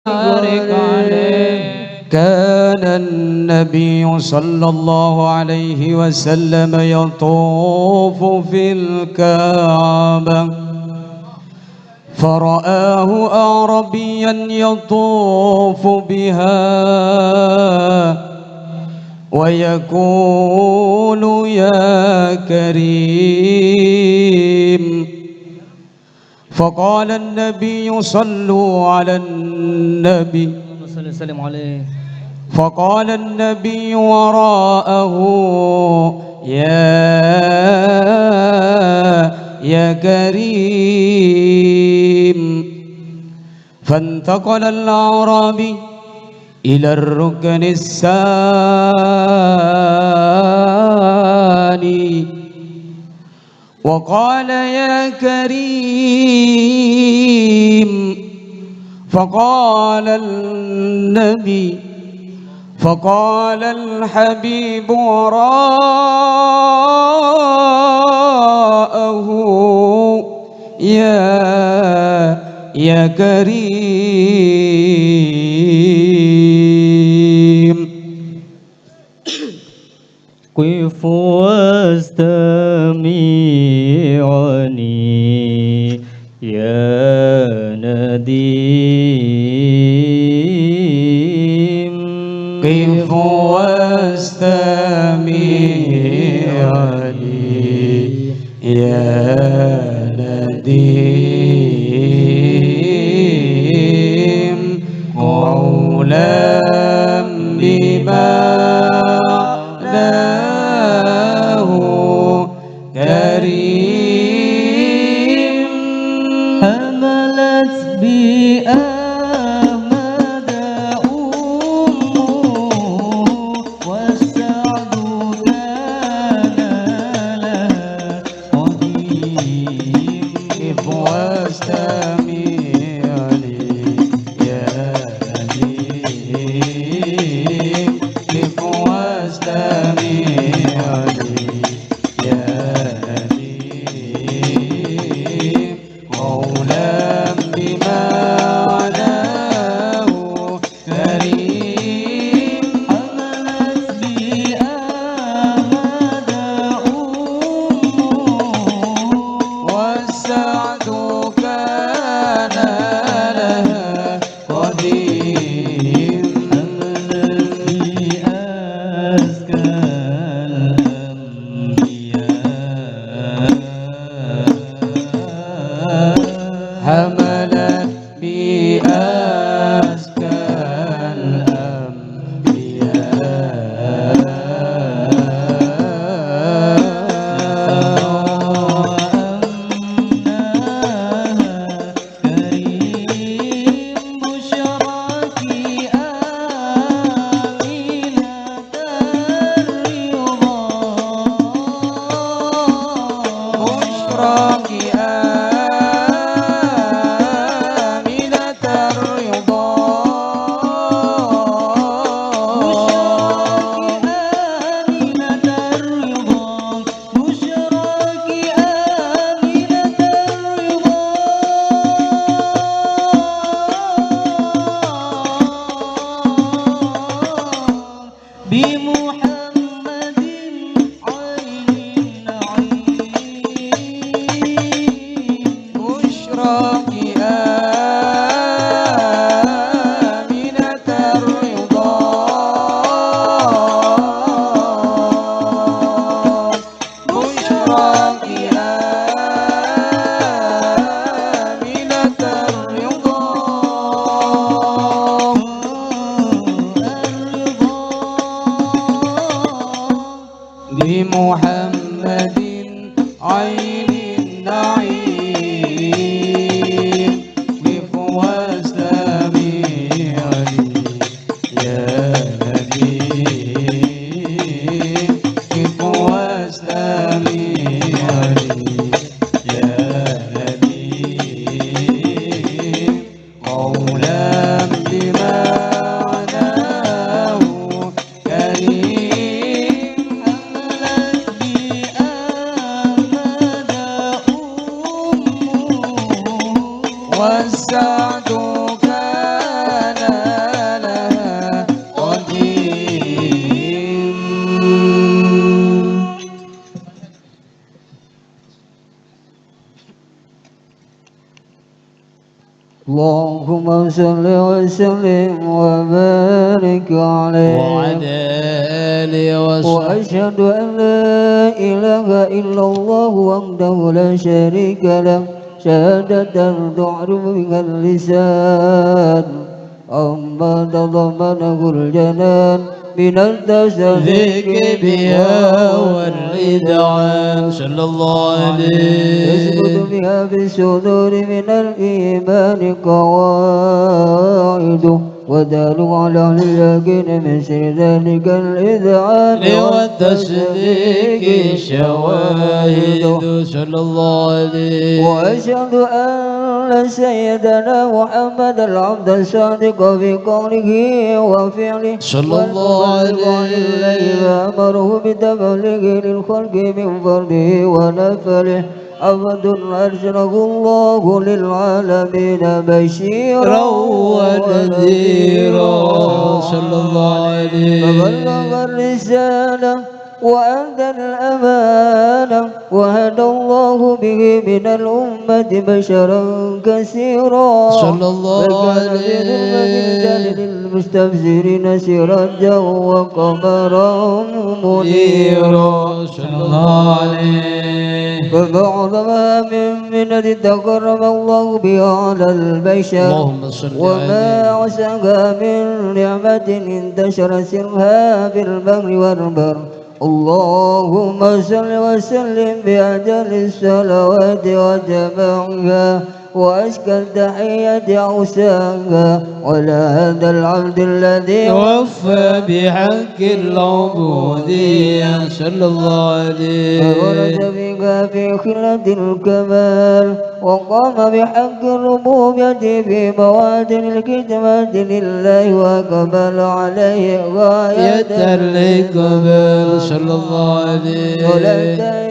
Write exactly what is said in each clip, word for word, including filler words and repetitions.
وبارك عليه. كان النبي صلى الله عليه وسلم يطوف في الكعبة فرآه أعرابيا يطوف بها ويقول: يا كريم. فقال النبي: صلوا على النبي. اللهم صل وسلم عليه. فقال النبي وراءه: يا، يا كريم. فانتقل الأعرابي إلى الركن الثاني وقال: يا كريم. فقال النبي، فقال الحبيب وراءه: يا، يا كريم. قف واستمعني يا نديم. قف واستمعني يا نديم، قولا بمعناه كريم. حملت بأحمد أمه والسعد كان لها قديم. قف واستمعني يا نديم، قف واستمعني يا نديم، قولا بمعناه كريم. حملت بأحمد أمه والسعد كان لها قديم. حملت بأزكى الأنبياء. حملت بأزكى الأنبياء. كريم بشراك آمنة الرضا. بشراك آمنة الرضا. بشراك آمنة الرضا. بشراك آمنة الرضا. بمحمد عين النعيم. بشراك آمنة الرضا. بشراك آمنة الرضا. بمحمد عين النعيم. قف واستمعني يا نديم، قف واستمعني يا نديم، قولا بمعناه كريم. حملت بأحمد أمه والسعد كان اللهم صل وسلم وبارك عليه. وعلى آله وصحبه. وأشهد أن لا إله إلا الله وحده لا شريك له، شهادة تعرف بها اللسان، عما تضمنه الجنان من التصديق بها والإذعان. صلى الله عليه. يثبت بها في الصدور من الإيمان قواعد، وتعلو على أهل اليقين من سر ذلك الإذعان والتصديق شواهد. صلى الله عليه. وأشهد أن سيدنا محمد العبد الصادق في قوله وفعله صلى الله عليه. والمبلغ الذي أمره بتبليغه للخلق من فرضه ونفله، عبد أرسله الله للعالمين بشيرا ونذيرا. صلى الله عليه. فبلغ الرسالة وأدى الأمانة وهدى الله به من الأمة بشرا كثيرا. صلى الله عليه. وكان في ظلمة الجهل للمستبصرين سراجا وقمرا منيرا. صلى الله عليه. فما أعظمها من منة تكرم الله بها على البشر. اللهم صل وما عليه. أعظمها من نعمة انتشر سرها في البحر والبر. اللهم صل وسلم بأجل الصلوات وأتمها وأزكى التحيات أوسعها على هذا العبد الذي وفى بحق العبودية. صلى الله عليه. فبرز فيها في خلة الكمال، وقام بحق الربوبية في مواطن الخدمة لله، وأقبل عليه غاية الإقبال. صلى الله عليه. صلاة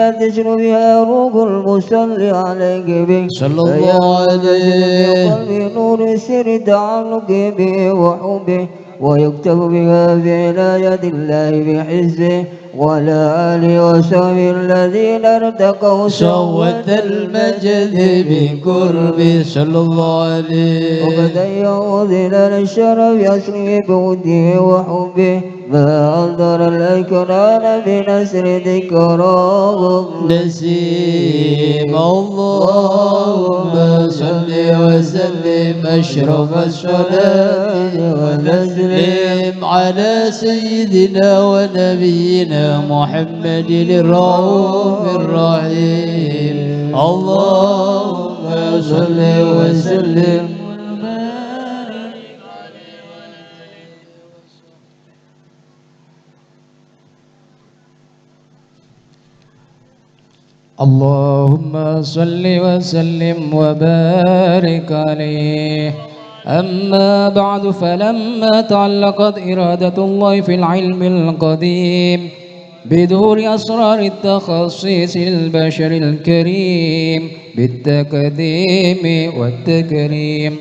يتسر بها روح المصلي عليه به، صلى الله عليه. فينتشر في قلبه نور سر تعلقه به وحبه، ويكتب بها في عناية الله بحفظه، وعلى آله وصحبه الذين ارتقوا صهوة المجد بقربه. صلى الله عليه. وقد أيقظوا ظلال الشرف بأسره بوده وحبه، ما أنظر الأكرام بنثر ذكراه نسيم. اللهم صل وسلم أشرف الصلاة والتسليم على سيدنا ونبينا محمد الرؤوف الرحيم. اللهم صل وسلم. اللهم صل وسلم وبارك عليه. أما بعد، فلما تعلقت إرادة الله في العلم القديم بظهور أسرار التخصيص للبشر الكريم بالتقديم والتكريم،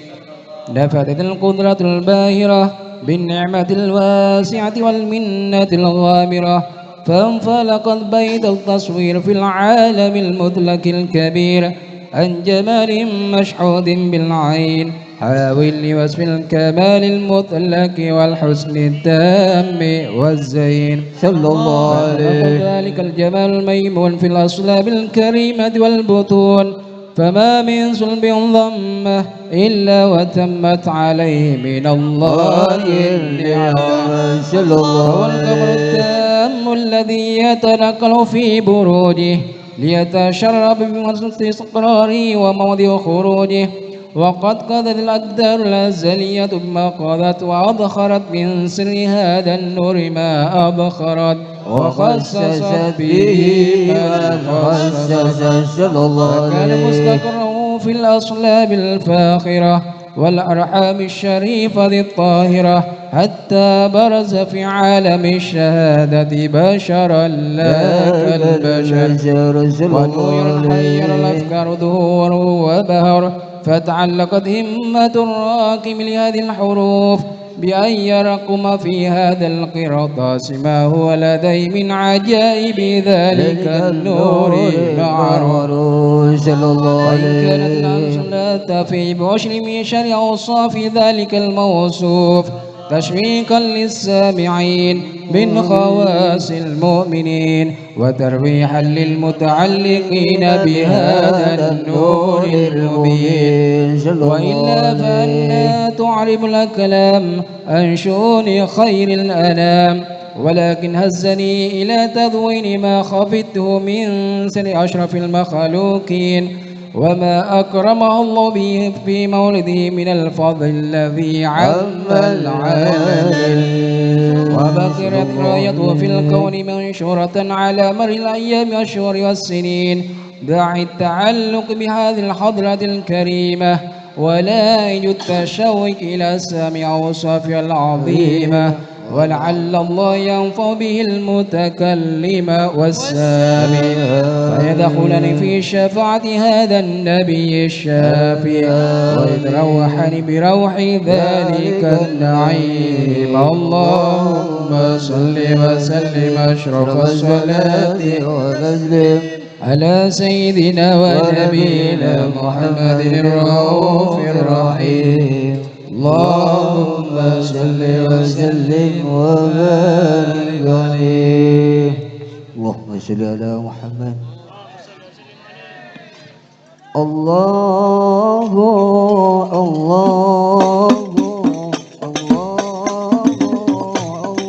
نفذت القدرة الباهرة بالنعمة الواسعة والمنة الغامرة، فانفلقت بيض التصوير في العالم المطلق الكبير عن جمال مشهود بالعين، حاوي لوصف الكمال المطلق والحسن التام والزين. صلى الله عليه. ذلك الجمال الميمون في الأصلاب الكريمة والبطون، فما من صلب ضمه إلا وتمت عليه من الله النعم. صلى الله عليه. هو القمر التام الذي يتنقل في بروجه ليتشرف بمنزلة استقراره وموضع خروجه، وقد قضت الأقدار الأزلية بما قضت، وأظهرت من سر هذا النور ما أظهرت، وخصصت به ما خصصت. صلى الله عليه. فكان مستقره في الأصلاب الفاخرة والأرحام الشريفة الطاهرة، حتى برز في عالم الشهادة بشرا لا كالبشر. صلى الله عليه. ونورا حير الأفكار ظهوره وبهر، فتعلقت همة الراكب لهذه الحروف، بأن يرقم في هذا القرطاس ما هو لديه من عجائب ذلك النور المعروف. صلى الله وإن عليه كانت وسلم. الأمثلة في بعشر من شر أوصاف ذلك الموصوف تشويقا للسامعين من خواص المؤمنين وترويحا للمتعلقين بهذا النور المبين. صلى الله وإلا عليه. فأنى تعرب الكلام عن شؤون خير الأنام، ولكن هزني إلى تدوين ما خفته من سر أشرف المخلوقين، وما أكرمه الله به في مولده من الفضل الذي عم العالمين، وبقرت رايته في الكون منشورة على مر الأيام والشهور والسنين، داعي التعلق بهذه الحضرة الكريمة، ولا يجد التشوق إلى سماع أوصافها العظيمة، ولعل الله ينفع به المتكلم والسامع، فيدخلني في شفاعة هذا النبي الشافع، ويتروحني بروح ذلك النعيم. اللهم صل وسلم أشرف الصلاة وسلم على سيدنا ونبينا محمد الرؤوف الرحيم. اللهم صل وسلم وبارك عليه. اللهم صل على محمد. الله، الله، الله، الله، الله،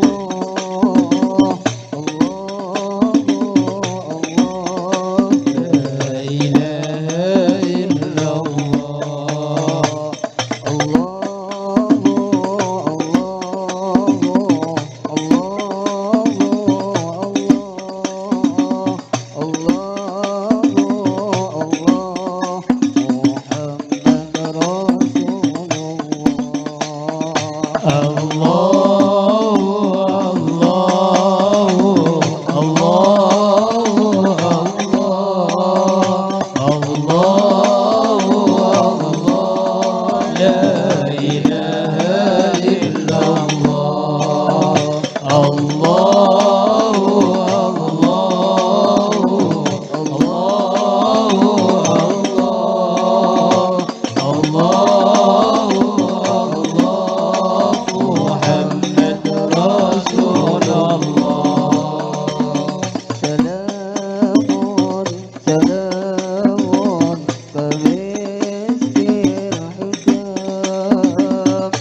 الله. لا إله إلا الله. الله، الله، الله، الله، الله. الله، الله، محمد رسول الله. الله، الله، الله، الله، الله، الله، لا إله إلا الله. الله، الله، الله، الله، الله، الله، محمد رسول الله. سلام، سلام، فمسك الحجاب.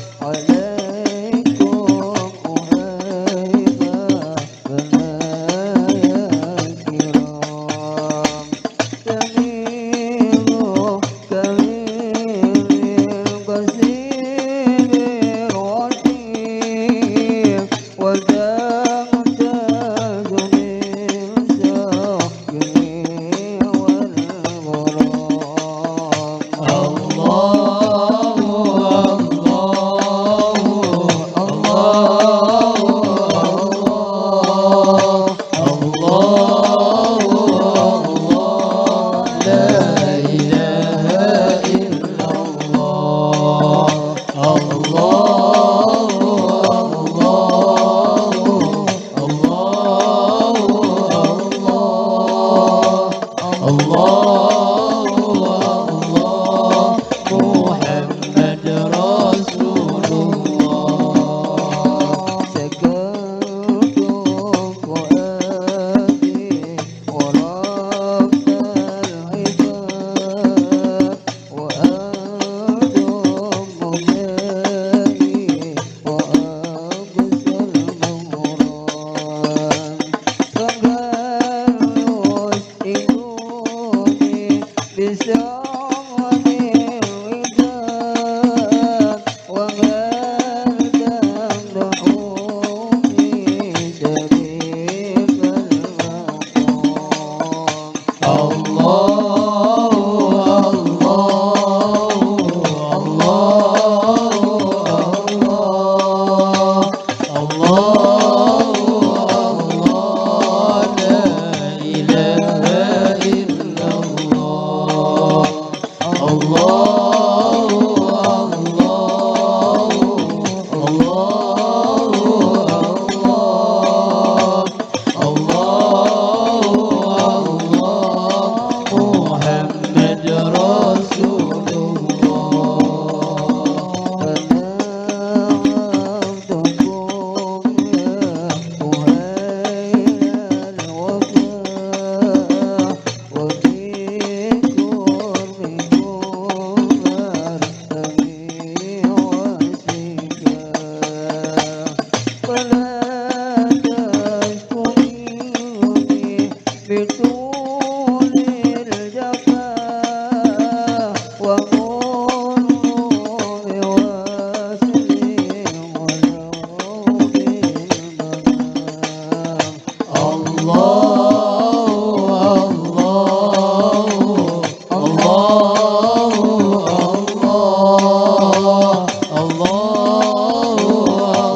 الله،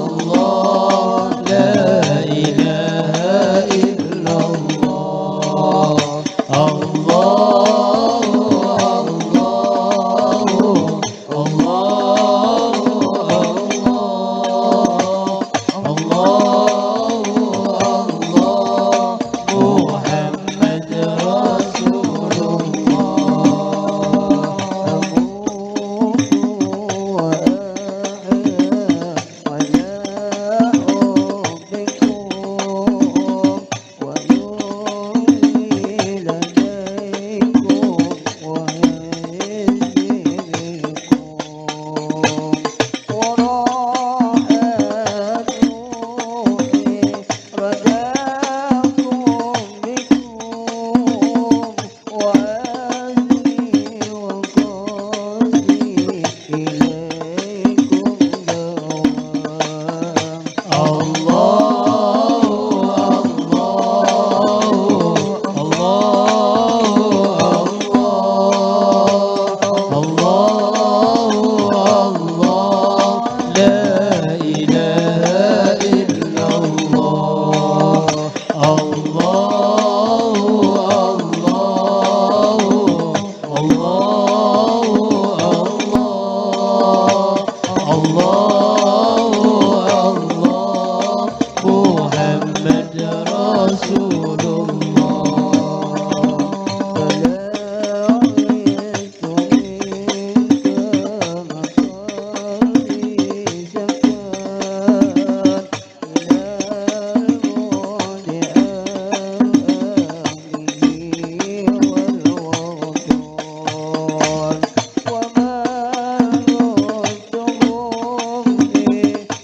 الله، لا إله إلا الله. الله، الله، الله، الله، الله، الله، محمد رسول الله. أموت وأحيا على حبكم. ويحيي لديكم ويعز بكم وراحة روحي رجاكم بكم وعزمي وقصدي إليكم دوام. الله، الله، الله، الله، الله، لا إله إلا الله. الله، الله، الله، الله، الله، الله، محمد رسول الله. فلا عرفت منك مصاري شكا إلى الموت أو أهله والوطن. وما رحتهم في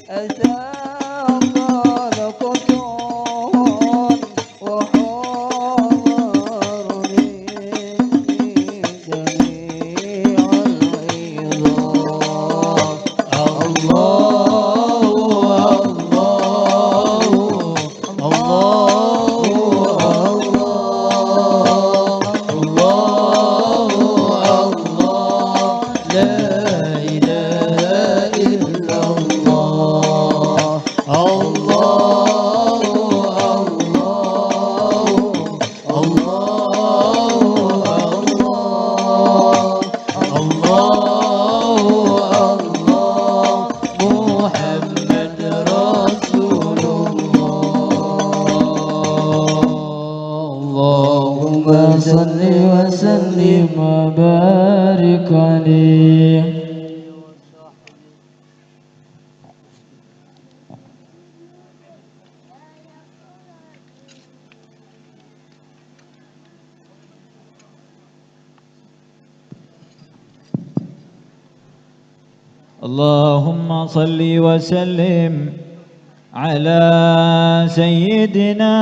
أسى خلقتهم وحضر مني جميع العظام. الله، الله، الله، الله، الله، الله، لا إله إلا الله. الله، الله، الله، الله، الله، الله، محمد رسول الله. اللهم صل وسلم وبارك عليه. اللهم صل وسلم على سيدنا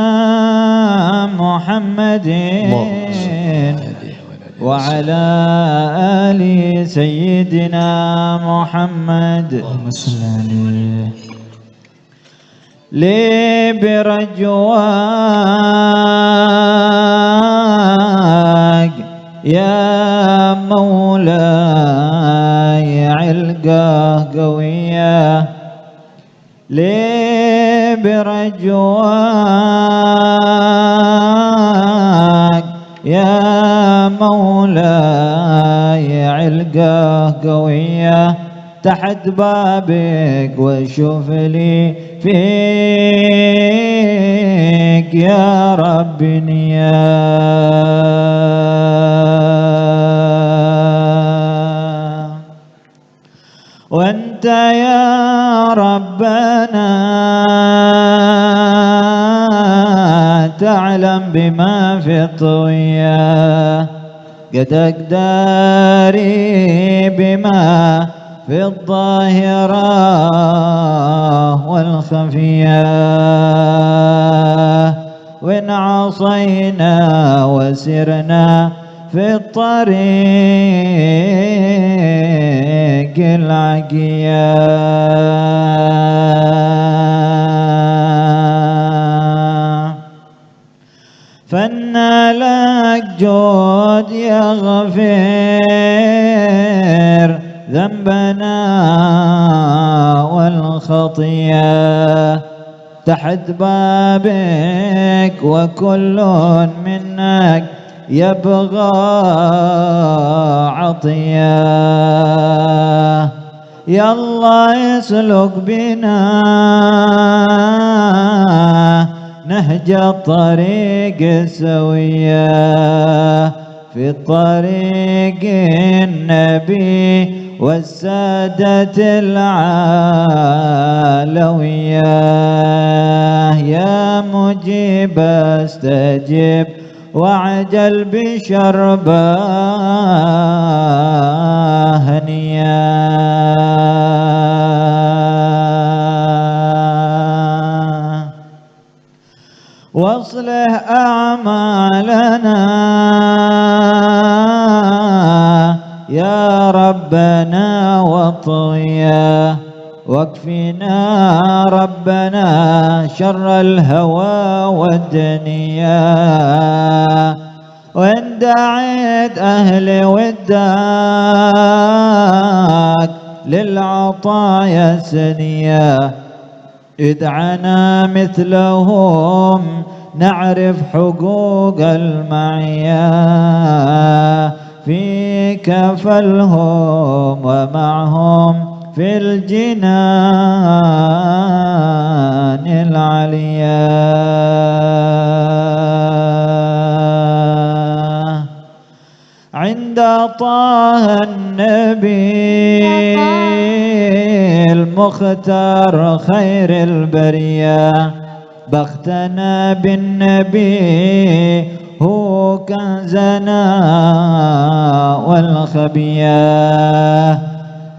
محمد اللهم صل عليه وعلى آله وعلى وسلم. آل سيدنا محمد. اللهم صل عليه. لي برجواك يا مولاي علقة قوية. لي برجواك يا مولاي علقة قوية. تحت بابك وشوف لي فيك يا رب نية. وانت يا ربنا تعلم بما في الطوية. قد أقداري بما في الظاهرة والخفية، وإن عصينا وسرنا في الطريق العقية. فنالك جود يغفر ذنبنا خطية تحت بابك، وكل منك يبغى عطية. يا الله، اسلك بنا نهج الطريق السوية، في طريق النبي والسادة العلوية. يا مجيب، استجب واعجل بشر بهنيا. واصلح أعمالنا يا ربنا واطويا، واكفنا ربنا شر الهوى والدنيا. وإن دعيت أهل وداك للعطايا سنيا، ادعنا مثلهم نعرف حقوق المعية، فيك فلهم ومعهم في الجنان العليا. عند طه النبي المختار خير البرية، بختنا بالنبي هو كنزنا والخبية.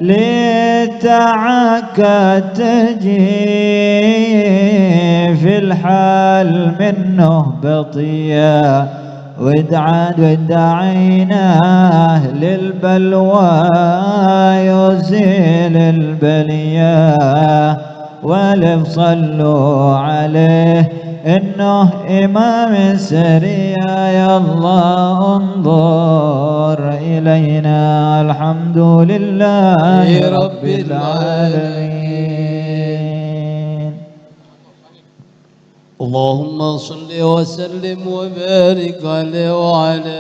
ليتعك تجي في الحال منه بطية، وادعى، وادعيناه للبلوى يزيل البلية. والف صلوا عليه إنه إمام السرية. يا الله انظر إلينا. الحمد لله رب العالمين. اللهم صل وسلم وبارك عليه وعلى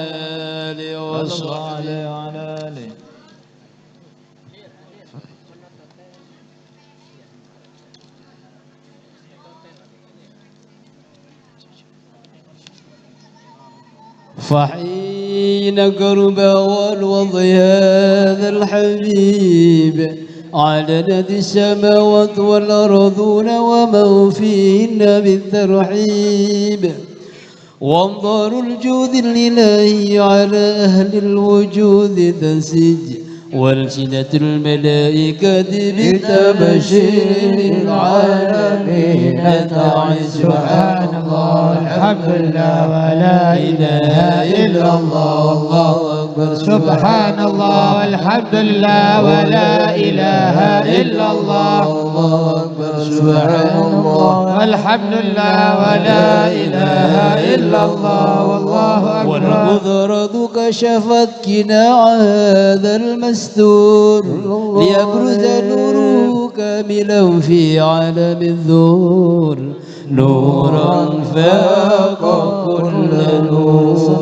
آله وصحبه. فحين قرب أول وضع هذا الحبيب، أعلنت السماوات والأرضون ومن فيهن بالترحيب، وأمطار الجود الإلهي على أهل الوجود تسج، وألسنة الملائكة بالتبشير للعالمين تعز. سبحان الله والحمد لله ولا إله إلا الله، الله أكبر. سبحان الله والحمد لله ولا إله إلا الله، الله أكبر. سبحان الله والحمد لله ولا إله إلا الله، والله أكبر. والقدرة كشفت قناع هذا المستور، ليبرز نوره كاملا في عالم الظهور، نورا فاق كل نور.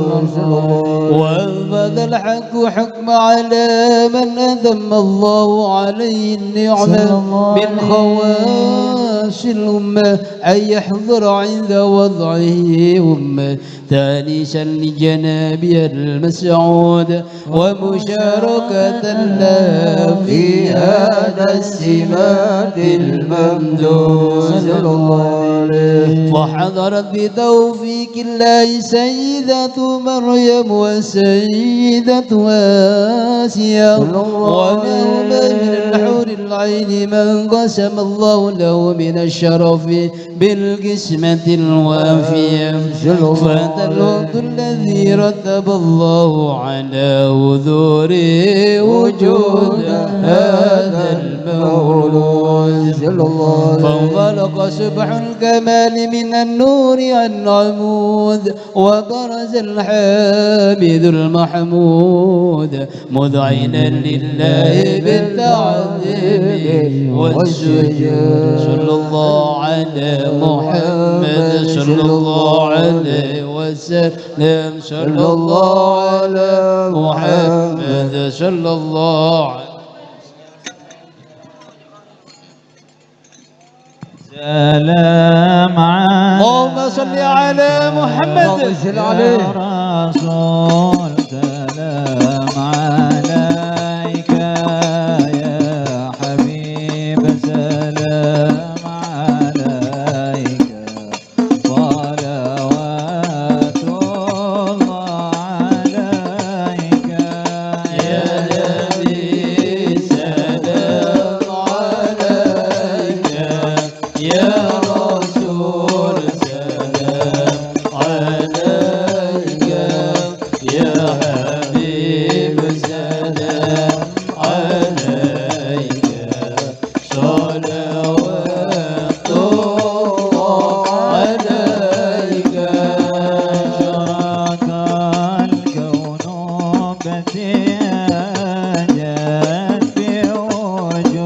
وأنفذ الحق حكم على من أتم الله عليه النعمة من خواص الأمة أن يحضر عند وضعه أمة تانسا لجنابها المسعود ومشاركة لها في هذا السمات الممدود. صلى الله عليه. فحضرت بتوفيق الله سيدة مريم وسيدة آسيا ونحوهما من الحور العين من قسم الله له من الشرف بالقسمة الوافية. صلى الله فات الوقت الذي رتب الله على وذور وجود هذا المولود. صلى الله عليه وسلم. فانطلق صبح الكمال من النور العمود، وبرز الحامد المحمود مذعنا لله بالتعظيم والسجود. صلى الله على محمد، صلى الله عليه وسلم، صلى الله على محمد، صلى الله عليه سلام على اللهم صل على محمد. اللهم صل عليه. يا رسول، سلام عليك يا حبيب، سلام عليك، صلوات الله عليك. يا نبي سلام عليك، يا رسول سلام عليك، يا حبيب سلام عليك، صلوات الله عليك. أشرق الكون ابتهاجا بوجود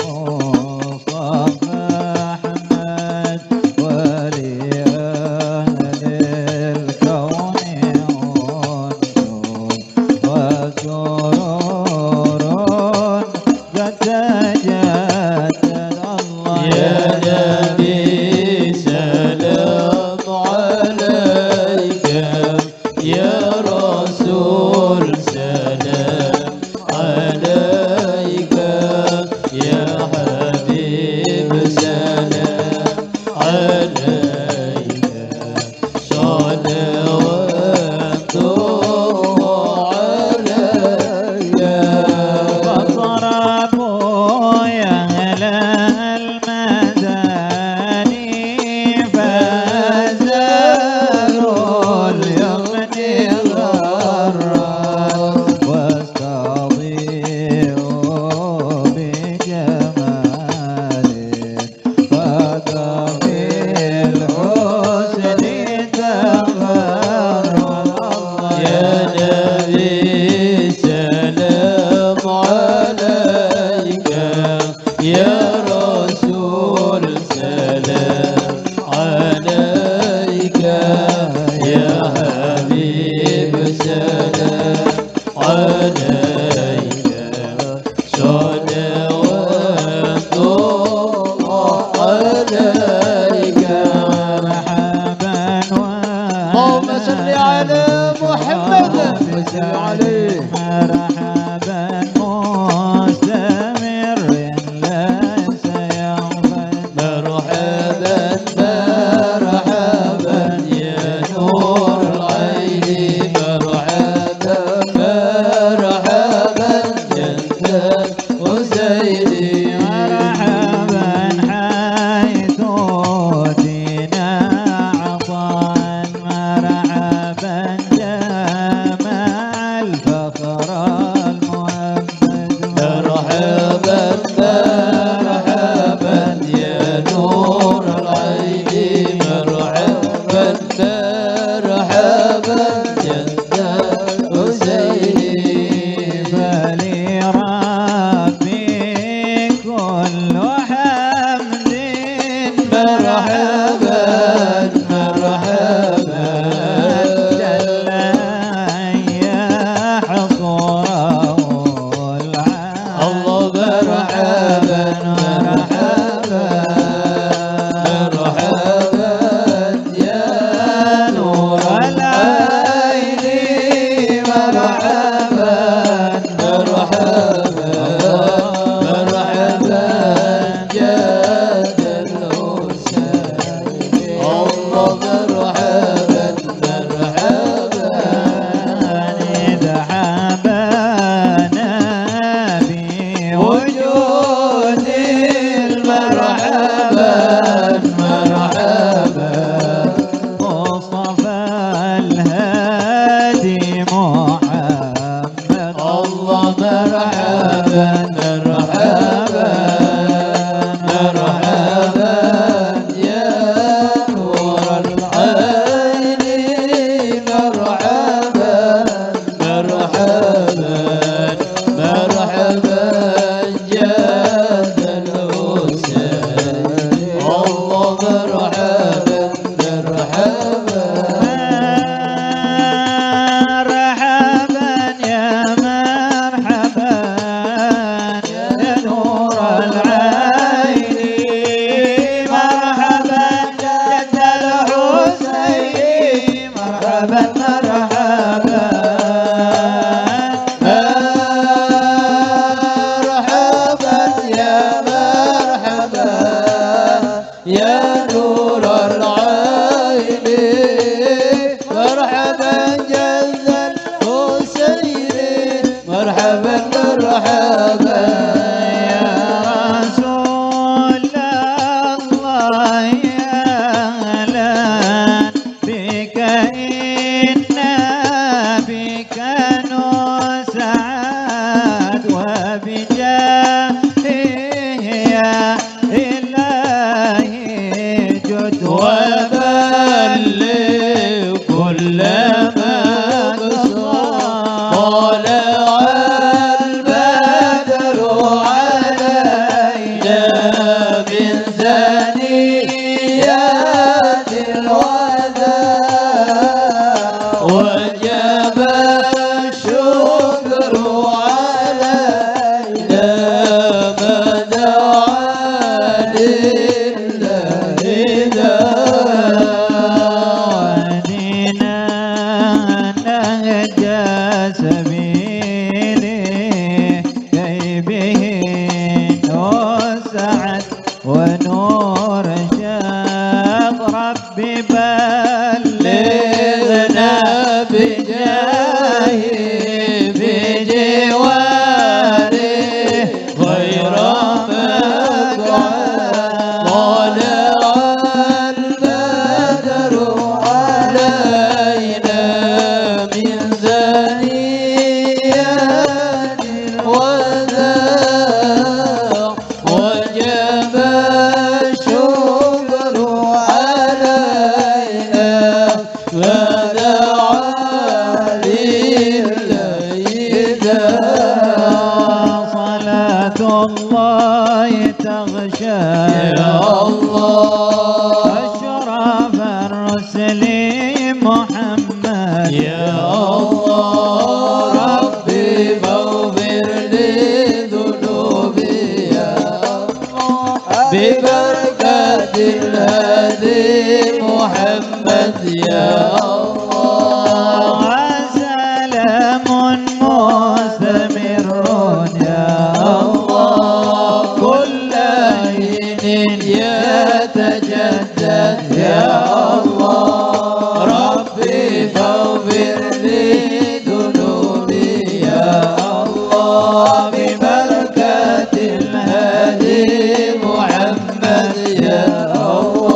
المصطفى أحمد، ولأهل الكون أنس وسرور قد تجدد. الله يا نبي سلام عليك، يا رسول سلام عليك، يا حبيب سلام عليك، صلوات الله عليك. فاصرفوا يا أهل المداني، فزاروا اليمن غرا، واستضيئوا بجمال، فاض بالحسن تبرا. يا نبي سلام عليك، يا رسول سلام عليك، يا حبيب سلام عليك، صلوات الله عليك. مرحبا اللهم صل على محمد. اللهم صل عليه. مرحبا مستمر ليس يغفل. مرحبا، مرحبا يا نور العين، مرحبا، مرحبا جد الحسين. مرحبا حيث أوتينا عطاء، مرحبا جمع الفخر المهند. مرحبا، مرحبا يا نور العين، مرحبا، مرحبا جد الحسين. فلربي كل حمد. مرحبا، مرحبا. جل أن يحصره العالم. الله مرحبا، مرحبا، مرحبا يا نور العين، مرحبا، مرحبا، مرحبا جد الحسين. الله مرحبا، مرحبا. إذ حبانا بوجود تغشى يا الله أشرف الرسل محمد يا الله. ربي فاغفر لي ذنوبي يا الله ببركة الهادي محمد يا الله. وسلام مستمر يا الله، كل حين يتجدد يا الله. ربي فاغفر لي ذنوبي يا الله، ببركة الهادي محمد يا الله.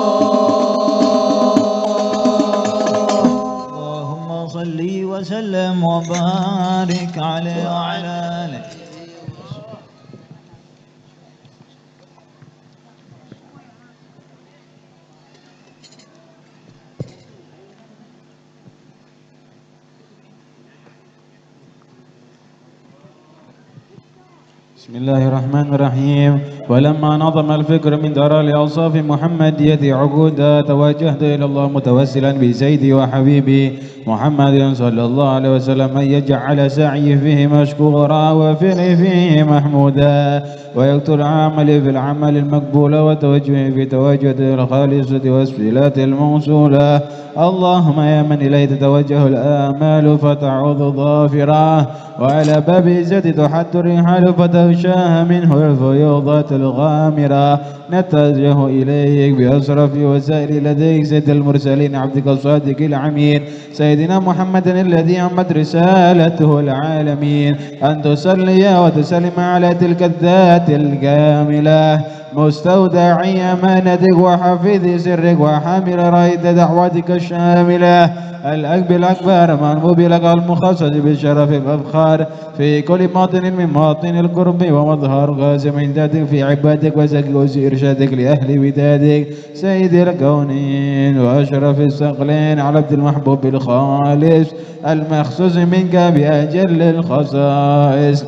اللهم صل وسلم وبارك عليه وعلى آله. بسم الله الرحمن الرحيم. ولما نظم الفكر من ترى لأوصاف محمدية عقودا، توجهت إلى الله متوسلا بسيدي وحبيبي محمد صلى الله عليه وسلم أن يجعل سعيي فيه مشكورا وفعلي فيه محمودا، ويكثر عملي في العمل المقبول وتوجهي في توجهي الخالصة وسيلتي الموصولة. اللهم يا من إليه تتوجه الآمال فتعود ظافرة، وعلى باب عزتي تحط الرحال فتغشاها منه الفيوضات الغامرة، نتوجه إليك بأشرف وسائل لديك سيد المرسلين عبدك الصادق الأمين سيدنا محمد الذي عمت رسالته العالمين، أن تصلي وتسلم على تلك الذات الكاملة مستودع أمانتك وحفيظ سرك وحامل راية دعوتك الشاملة الأكبر الأكبر مرموب لك المخصص بالشرف الأفخر في كل موطن من مواطن القرب ومظهر قاسم عندك في عبادك وزكي إرشادك لأهل ودادك سيد الكونين وأشرف الثقلين على عبد المحبوب الخالص المخصوص منك بأجل الخصائص.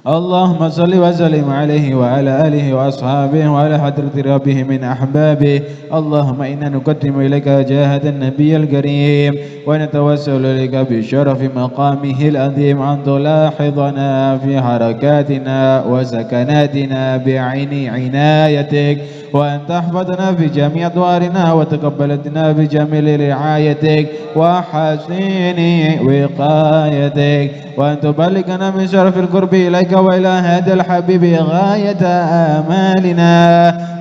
اللهم صل وسلم عليه وعلى آله وأصحابه وعلى حضرة ربه من أحبابه. اللهم إنا نقدم إليك جاهة النبي الكريم ونتوسل إليك بشرف مقامه العظيم أن تلاحظنا في حركاتنا وسكناتنا بعين عنايتك، وأن تحفظنا في جميع أدوارنا وتقبلنا في جميل رعايتك وحسين وقايتك، وأن تبلغنا من شرف القرب إليك وإلى هذا الحبيب غاية آمالنا،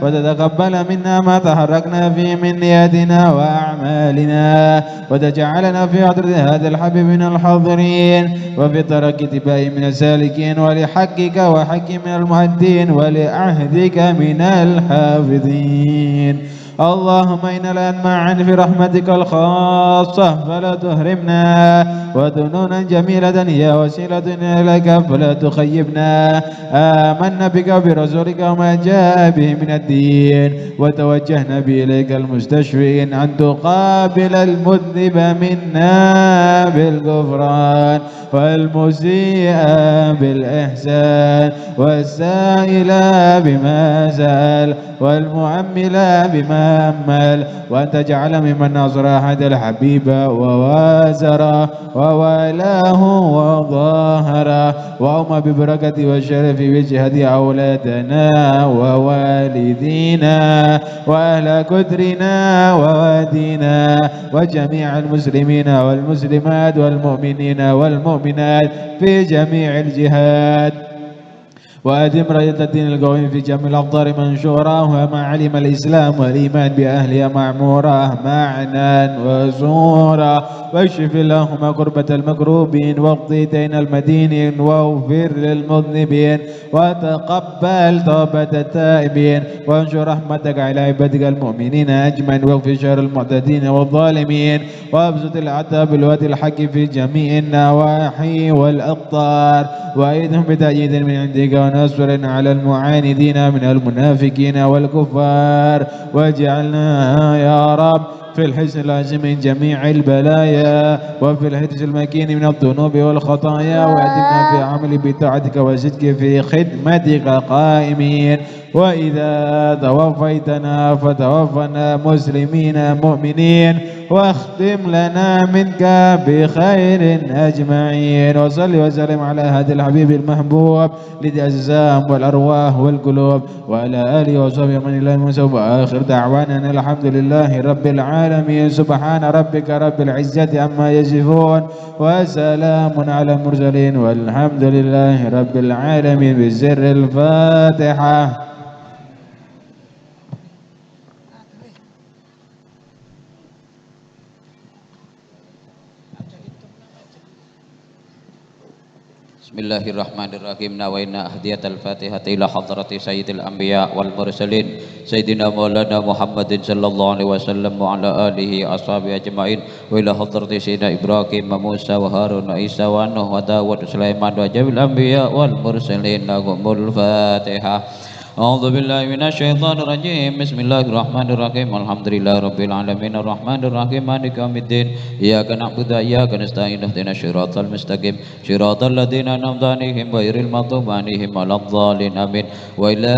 وتتقبل منا ما تحركنا فيه من نياتنا وأعمالنا، وتجعلنا في حضرة هذا الحبيب من الحاضرين، وفي طريق اتباعه من السالكين، ولحقك وحقه من المؤدين، ولعهدك من الحافظين. اللهم إنا الآن معا في رحمتك الخاصة فلا تحرمنا، وذنونا جميلة هي وسيلتنا إليك فلا تخيبنا. آمنا بك وبرسولك وما جاء به من الدين، وتوجهنا به إليك المستشفعين أن تقابل المذنب منا بالغفران، والمسيء بالإحسان، والسائل بما سأل، والمؤمل بما أمل، وأن تجعل ممن نصر هذا الحبيب ووازر ووالاه وظاهر، وأومى ببركة وشرف وجهه أولادنا ووالدينا وأهل قطرنا ووادينا وجميع المسلمين والمسلمات والمؤمنين والمؤمنات في جميع الجهات. وأدم راية الدين القويم في جميع الأقطار منشورة، وما علم الإسلام والإيمان بأهلها معمورة معنى وصورة، واكشف اللهم كربة المكروبين، واقض دين المدينين، واغفر للمذنبين، وتقبل توبة التائبين، وانشر رحمتك على عبادك المؤمنين أجمعين، واكف شر المعتدين والظالمين، وابسط العطاء بالوعد الحق في جميع النواحي والأقطار، وأيدهم بتأييد من عندك ونصر على المعاندين من المنافقين والكفار، واجعلنا يا رب في الحصن العظيم من جميع البلايا، وفي الحرز المكين من الذنوب والخطايا، واعدلنا في العمل بطاعتك والصدق في خدمتك قائمين، وإذا توفيتنا فتوفنا مسلمين مؤمنين، واختم لنا منك بخير أجمعين. وصل وسلم على هذا الحبيب المحبوب للأجسام والأرواح والقلوب، وعلى آله وصحبه ومن إلى المنسوب. وآخر دعوانا أن الحمد لله رب العالمين. سبحان ربك رب العزة عما يصفون، وسلام على المرسلين، والحمد لله رب العالمين. بسر الفاتحة. بسم الله الرحمن الرحيم. نوينا أهدية الفاتحة إلى حضرة سيد الأنبياء والمرسلين، سيدنا مولانا محمد صلى الله عليه وسلم، وعلى آله وأصحابه أجمعين، وإلى حضرة سيدنا إبراهيم وموسى وهارون وعيسى ونوح وداود وسليمان وجميع الأنبياء والمرسلين. لهم الفاتحة. أعوذ بالله من الشيطان الرجيم. بسم الله الرحمن الرحيم. الحمد لله رب العالمين. الرحمن الرحيم. مالك يوم الدين. إياك نعبد وإياك نستعين. اهدنا الصراط المستقيم. صراط الذين أنعمت عليهم غير المغضوب عليهم ولا الضالين. آمين. وإلى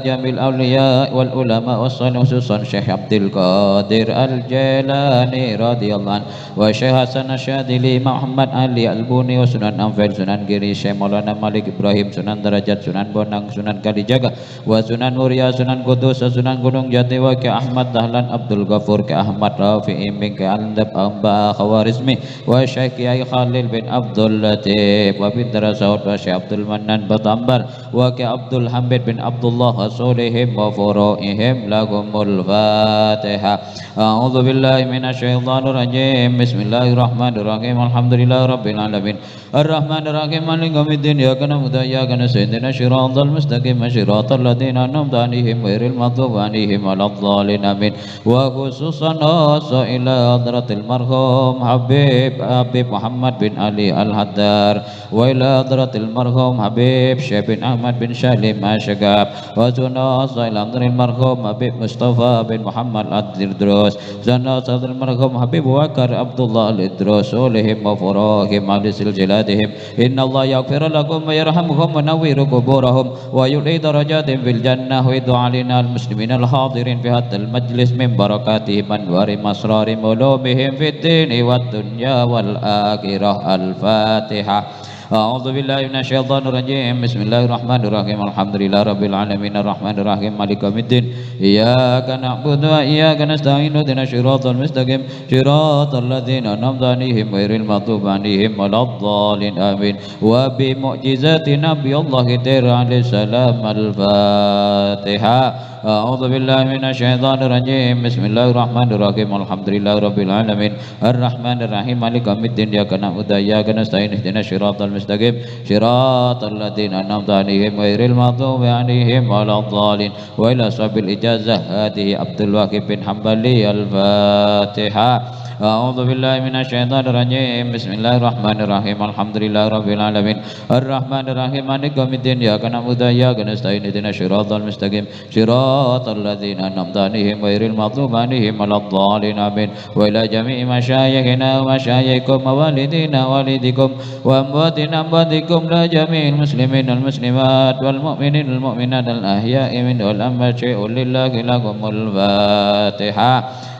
جميع الأولياء والعلماء والصالحين، خصوصا الشيخ عبد القادر الجيلاني رضي الله عنه، والشيخ حسن الشاذلي، محمد علي البوني، وسنن أمفيل، سنن قري، الشيخ مولانا مالك إبراهيم، سنن درجات، سنن بونang، سنن Kalijaga, وسنن موريا، سنن قدوس، سنن Gunung Jati, وكي أحمد دهلان عبد الغفور، كي أحمد رافعي، من كي أندب أمبا خوارزمي، والشيخ كياي خليل بن عبد اللطيف، وبن درساوت، والشيخ عبد المنان بتمبر، وكي عبد الحميد بن عبد الله، أصولهم وفروعهم. لهم الفاتحة. أعوذ بالله من الشيطان الرجيم. بسم الله الرحمن الرحيم. الحمد لله رب العالمين. الرحمن الرحيم. مالك يوم الدين. إياك نعبد وإياك نستعين. اهدنا الصراط المستقيم. صراط الذين أنعمت عليهم غير المغضوب عليهم ولا الضالين. آمين. وخصوصا خاصة إلى حضرة المرحوم حبيب، حبيب محمد بن علي الحدار، وإلى حضرة المرحوم حبيب شيخ بن أحمد بن سالم الشقاب، وخصوصا خاصة إلى حضرة المرحوم حبيب مصطفى بن محمد الدردوس، وخصوصا خاصة إلى المرحوم حبيب بكر عبد الله الدردوس، أصولهم وفروعهم على سلسلتهم. إن الله يغفر لهم ويرحمهم وينور قبورهم ويعلي درجاتهم في الجنة، ويدعو علينا المسلمين الحاضرين في هذا المجلس من بركاتهم وأنوارهم وأسرارهم وعلومهم في الدين والدنيا والآخرة. الفاتحة. أعوذ بالله من الشيطان الرجيم. بسم الله الرحمن الرحيم. الحمد لله رب العالمين. الرحمن الرحيم. مالك يوم الدين. إياك نعبد وإياك نستعين. اهدنا الصراط المستقيم. صراط الذين أنعمت عليهم غير المغضوب عليهم ولا الضالين. آمين. وبمعجزة نبي الله خضر عليه السلام. الفاتحة. أعوذ بالله من الشيطان الرجيم. بسم الله الرحمن الرحيم. الحمد لله رب العالمين. الرحمن الرحيم. مالك يوم الدين. إياك نعبد وإياك نستعين. اهدنا الصراط المستقيم. صراط الذين أنعمت عليهم غير المغضوب عليهم ولا الضالين. وإلى صاحب الإجازة هذه عبد الواحد بن حنبلي. الفاتحة. أعوذ بالله من الشيطان الرجيم. بسم الله الرحمن الرحيم. الحمد لله رب العالمين. الرحمن الرحيم. مالك يوم الدين. إياك نعبد وإياك نستعين. اهدنا الصراط المستقيم. صراط الذين أنعمت عليهم غير المغضوب عليهم ولا الضالين. آمين. وإلى جميع مشايخنا ومشايخكم ووالدينا ووالديكم وأمواتنا أمواتكم، لا جميع المسلمين والمسلمات والمؤمنين والمؤمنات الأحياء منهم والأموات، شيء لله، لهم الفاتحة.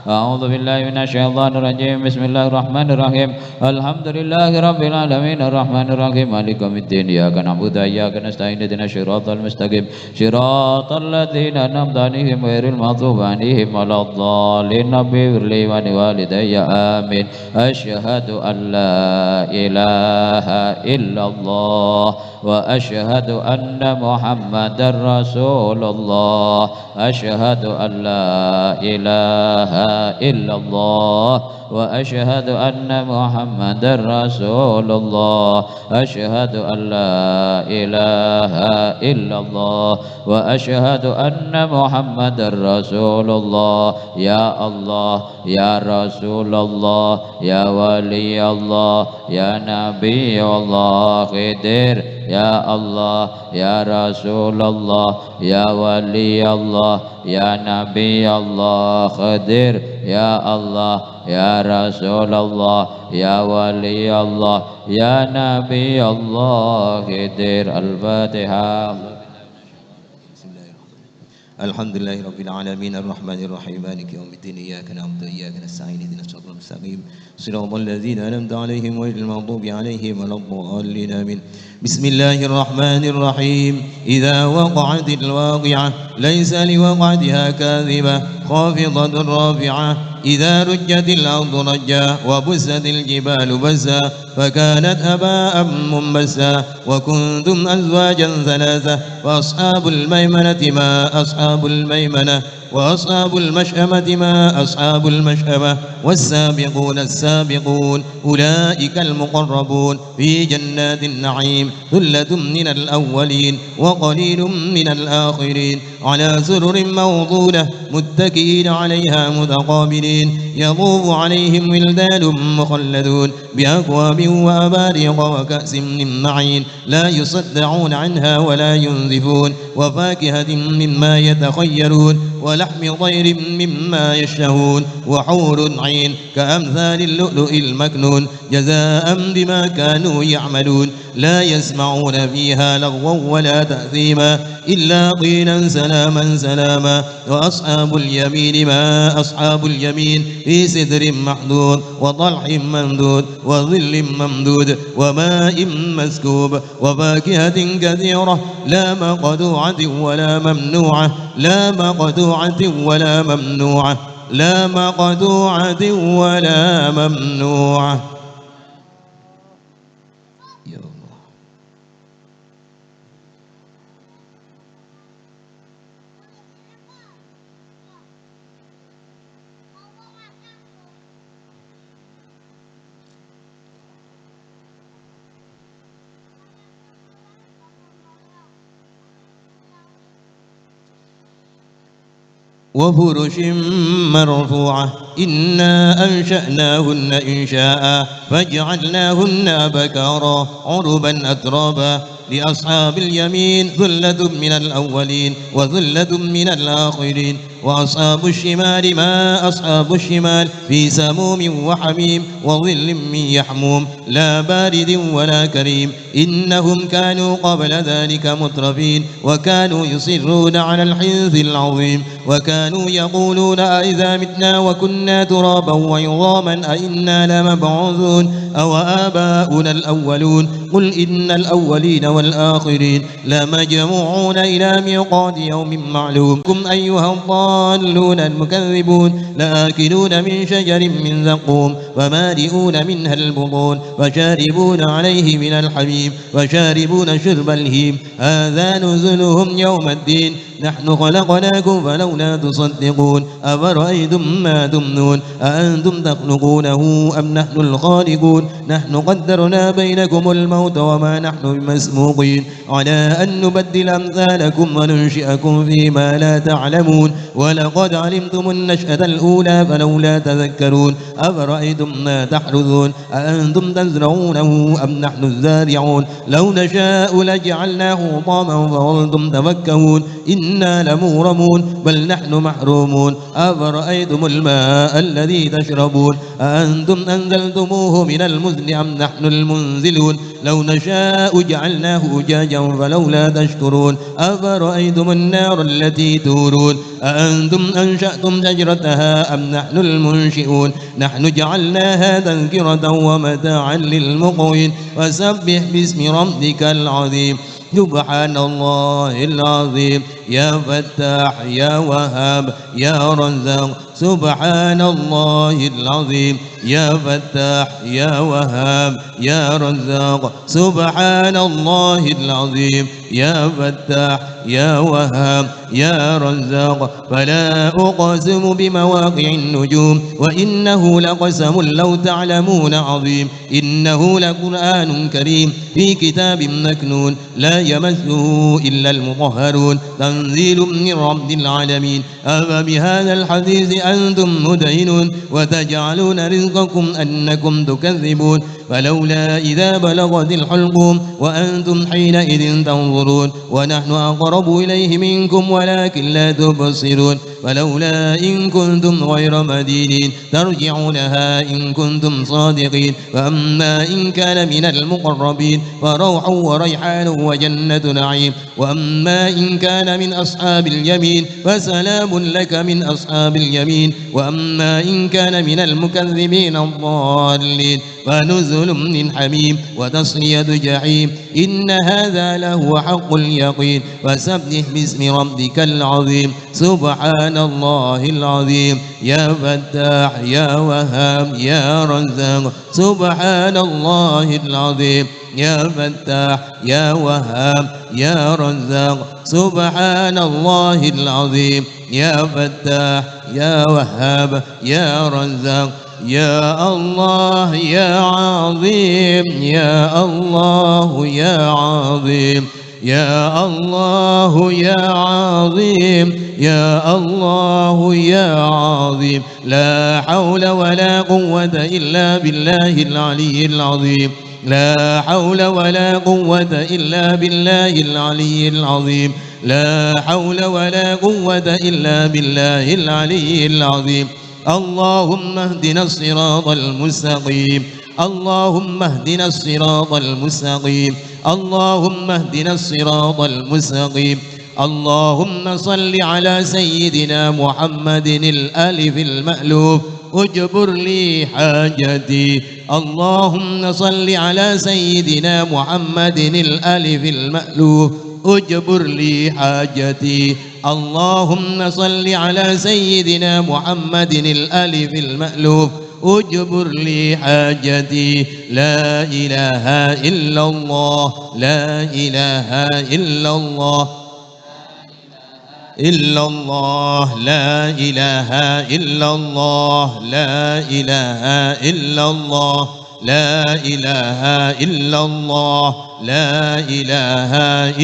أعوذ بالله من الشيطان الرجيم. بسم الله الرحمن الرحيم. الحمد لله رب العالمين. الرحمن الرحيم. مالك يوم الدين. إياك نعبد وإياك نستعين. اهدنا الصراط المستقيم. صراط الذين أنعمت عليهم غير المغضوب عليهم ولا الضالين. رب اغفر لي ولوالدي. آمين. أشهد أن لا إله إلا الله وأشهد أن محمدا رسول الله. أشهد أن لا إله إلا الله وأشهد أن محمدا رسول الله. أشهد أن لا إله إلا الله وأشهد أن محمدا رسول الله. يا الله، يا رسول الله، يا ولي الله، يا نبي الله خضر. يا الله، يا رسول الله، يا ولي الله، يا نبي الله خضر. يا الله، يا رسول الله، يا ولي الله، يا نبي الله. كتير. الفاتحة. بسم الله الرحمن الرحيم. الحمد لله رب العالمين، الرحمن الرحيم، مالك يوم الدين، إياك نعبد وإياك نستعين، اهدنا الصراط المستقيم، صراط الذين أنعمت عليهم غير المغضوب عليهم ولا الضالين. آمين. بسم الله الرحمن الرحيم. إذا وقعت الواقعة، ليس لوقعتها كاذبة، خافضة رافعة. إذا رجت الأرض رجا، وبست الجبال بسا، فكانت هباء منبثا، وكنتم أزواجا ثلاثة، فأصحاب الميمنة ما أصحاب الميمنة، وأصحاب المشأمة ما أصحاب المشأمة، والسابقون السابقون أولئك المقربون في جنات النعيم، ثلة من الأولين وقليل من الآخرين، على سرر موضونة، متكئين عليها متقابلين، يطوف عليهم ولدان مخلدون بأكواب وأباريق وكأس من معين، لا يصدعون عنها ولا ينزفون، وفاكهة مما يتخيرون، ولحم طير مما يشتهون، وحور عين كأمثال اللؤلؤ المكنون، جزاء بما كانوا يعملون، لا يسمعون فيها لغوا ولا تأثيما، إلا قيلا سلاما سلاما. وأصحاب اليمين ما أصحاب اليمين، في سدر مخضود، وطلح ممدود، وظل ممدود، وماء مسكوب، وفاكهة كثيرة، لا مقطوعة ولا ممنوعة، لا مقطوعة ولا ممنوعة، لا مقطوعة ولا ممنوعة. يا الله. وفرش مرفوعة. إنا أنشأناهن إنشاء فجعلناهن أبكارا عربا أترابا. لأصحاب اليمين ثلة من الأولين وثلة من الآخرين. وأصحاب الشمال ما أصحاب الشمال، في سموم وحميم وظل من يحموم، لا بارد ولا كريم. إنهم كانوا قبل ذلك مترفين وكانوا يصرون على الحنث العظيم وكانوا يقولون أإذا متنا وكنا ترابا وعظاما أإنا لمبعوثون أو آباؤنا الأولون. قل إن الأولين والآخرين لمجموعون إلى ميقات يوم معلوم. أيها الضالون المكذبون. لآكلون من شجر من زقوم فمالئون منها البطون فشاربون عليه من الحميم فشاربون شرب الهيم. هذا نزلهم يوم الدين. نحن خلقناكم فلولا تصدقون. أفرأيتم ما تمنون. أأنتم تخلقونه أم نحن الخالقون. نحن قدرنا بينكم الموت وما نحن بمسبوقين على أن نبدل أمثالكم وننشئكم فيما لا تعلمون. ولقد علمتم النشأة الأولى فلولا تذكرون. أفرأيتم ما تحرثون. أأنتم تزرعونه أم نحن الزارعون. لو نشاء لجعلناه حطاما فظلتم تفكهون. إنا لمغرمون بل نحن محرومون. أفرأيتم الماء الذي تشربون أأنتم أنزلتموه من المزن أم نحن المنزلون. لو نشاء جعلناه أجاجا فلولا تشكرون. أفرأيتم النار التي تورون أأنتم أنشأتم شجرتها أم نحن المنشئون. نحن جعلناها تذكرة ومتاعا للمقوين. فسبح باسم ربك العظيم. سبحان الله العظيم. يا فتاح يا وهاب يا رزاق. سبحان الله العظيم. يا فتاح يا وهاب يا رزاق. سبحان الله العظيم. يا فتاح يا وهاب يا رزاق. فلا أقسم بمواقع النجوم وإنه لقسم لو تعلمون عظيم. إنه لقرآن كريم في كتاب مكنون لا يمسه إلا المطهرون تنزيل من رب العالمين. أفبهذا الحديث أنتم مدهنون وتجعلون رزقكم أنكم تكذبون. فلولا إذا بلغت الحلقوم وأنتم حينئذ تنظرون ونحن أقرب إليه منكم ولكن لا تبصرون. فلولا إن كنتم غير مدينين ترجعونها إن كنتم صادقين. فأما إن كان من المقربين فروح وريحان وجنة نعيم. وأما إن كان من أصحاب اليمين فسلام لك من أصحاب اليمين. وأما إن كان من المكذبين الضالين فنزل من حميم وتصلية جحيم. إن هذا لهو حق اليقين. فسبح باسم ربك العظيم. سبحان الله العظيم. يا فتاح، يا وهاب، يا رزاق. سبحان الله العظيم. يا فتاح، يا وهاب، يا رزاق. سبحان الله العظيم. يا فتاح، يا وهاب، يا رزاق. يا الله يا عظيم، يا الله يا عظيم، يا الله يا عظيم، يا الله يا عظيم. لا حول ولا قوة إلا بالله العلي العظيم. لا حول ولا قوة إلا بالله العلي العظيم. لا حول ولا قوة إلا بالله العلي العظيم. اللهم اهدنا الصراط المستقيم. اللهم اهدنا الصراط المستقيم. اللهم اهدنا الصراط المستقيم. اللهم صل على سيدنا محمد الألف المألوف، اجبر لي حاجتي. اللهم صل على سيدنا محمد الألف المألوف، اجبر لي حاجتي. اللهم صل على سيدنا محمد الألف المألوف، اجبر لي حاجتي. لا إله إلا الله، لا إله إلا الله. إلا الله، لا إله إلا الله، لا إله إلا الله، لا إله إلا الله، لا إله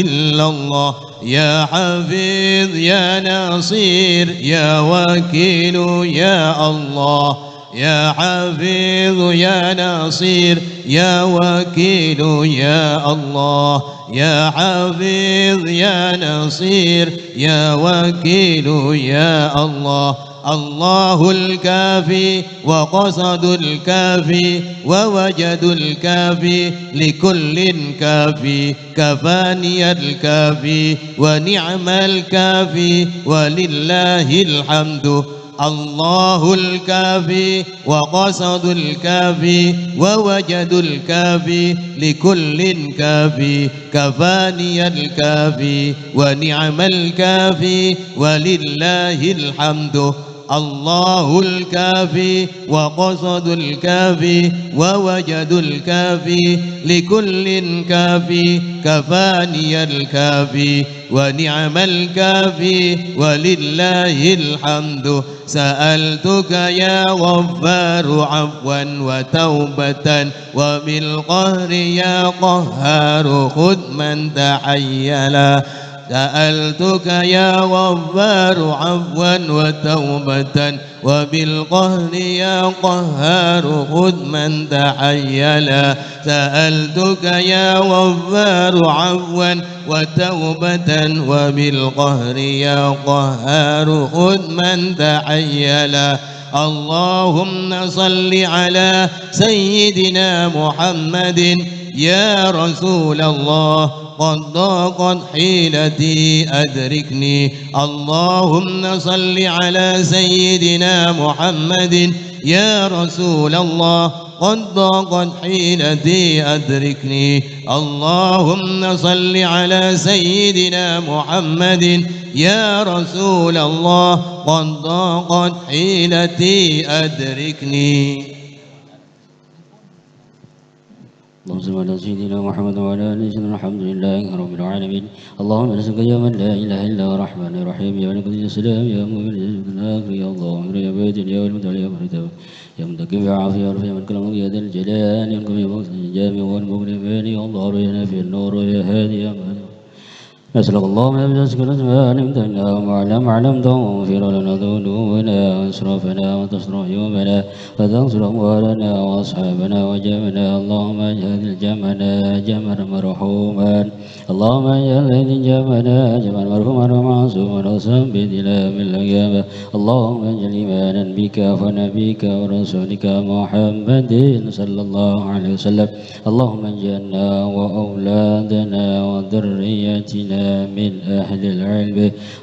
إلا الله. يا حفيظ يا نصير يا وكيل يا الله، يا حفيظ يا نصير يا وكيل يا الله، يا حفيظ يا نصير يا وكيل يا الله. الله الكافي وقصد الكافي ووجد الكافي لكل كافي، كفاني الكافي ونعم الكافي ولله الحمد. الله الكافي وقصد الكافي ووجد الكافي لكل كافي، كفاني الكافي ونعم الكافي ولله الحمد. الله الكافي وقصد الكافي ووجد الكافي لكل كافي، كفاني الكافي ونعم الكافي ولله الحمد. سألتك يا غفار عفوا وتوبة، وبالقهر يا قهار خذ من تحيلا. سألتك يا غفار عفوا وتوبة، وبالقهر يا قهار خذ من تحيلا. سألتك يا غفار عفوا وتوبة، وبالقهر يا قهار خذ من تحيلا. اللهم صل على سيدنا محمد. يا رسول الله، قد ضاقت حيلتي، أدركني. اللهم صل على سيدنا محمد. يا رسول الله، قد ضاقت حيلتي، أدركني. اللهم صل على سيدنا محمد. يا رسول الله، قد ضاقت حيلتي، أدركني. اللهم صل على سيدنا محمد وعلى آل سيدنا. الحمد لله رب العالمين. اللهم نسألك يا من لا إله إلا هو الرحمن الرحيم، يا ملك السلام، يا مؤمن الآخر، يا الله يا باطن يا المتعال يا مرتب، يا متكبر يا عافي يا رفيع من كلام يا ذا الجلال يا الكرم يا مقصد الجامع والمغني يا الله يا نافع النور يا هادي يا مهدي. نسألك اللهم يا بجاه سكر الزمان امتنا وعلم علمته واغفر لنا ذنوبنا وإسرافنا وتستر عيوبنا وتنصر أموالنا وأصحابنا وجمعنا. اللهم اجعل جمعنا جمعا مرحوما. اللهم اجعل هذه جمعنا جمعا مرحوما ومعصوما وثبتنا من القيامة. اللهم اجعل إيمانا بك ونبيك ورسولك محمد صلى الله عليه وسلم. اللهم اجعلنا وأولادنا وذريتنا من أهل العلم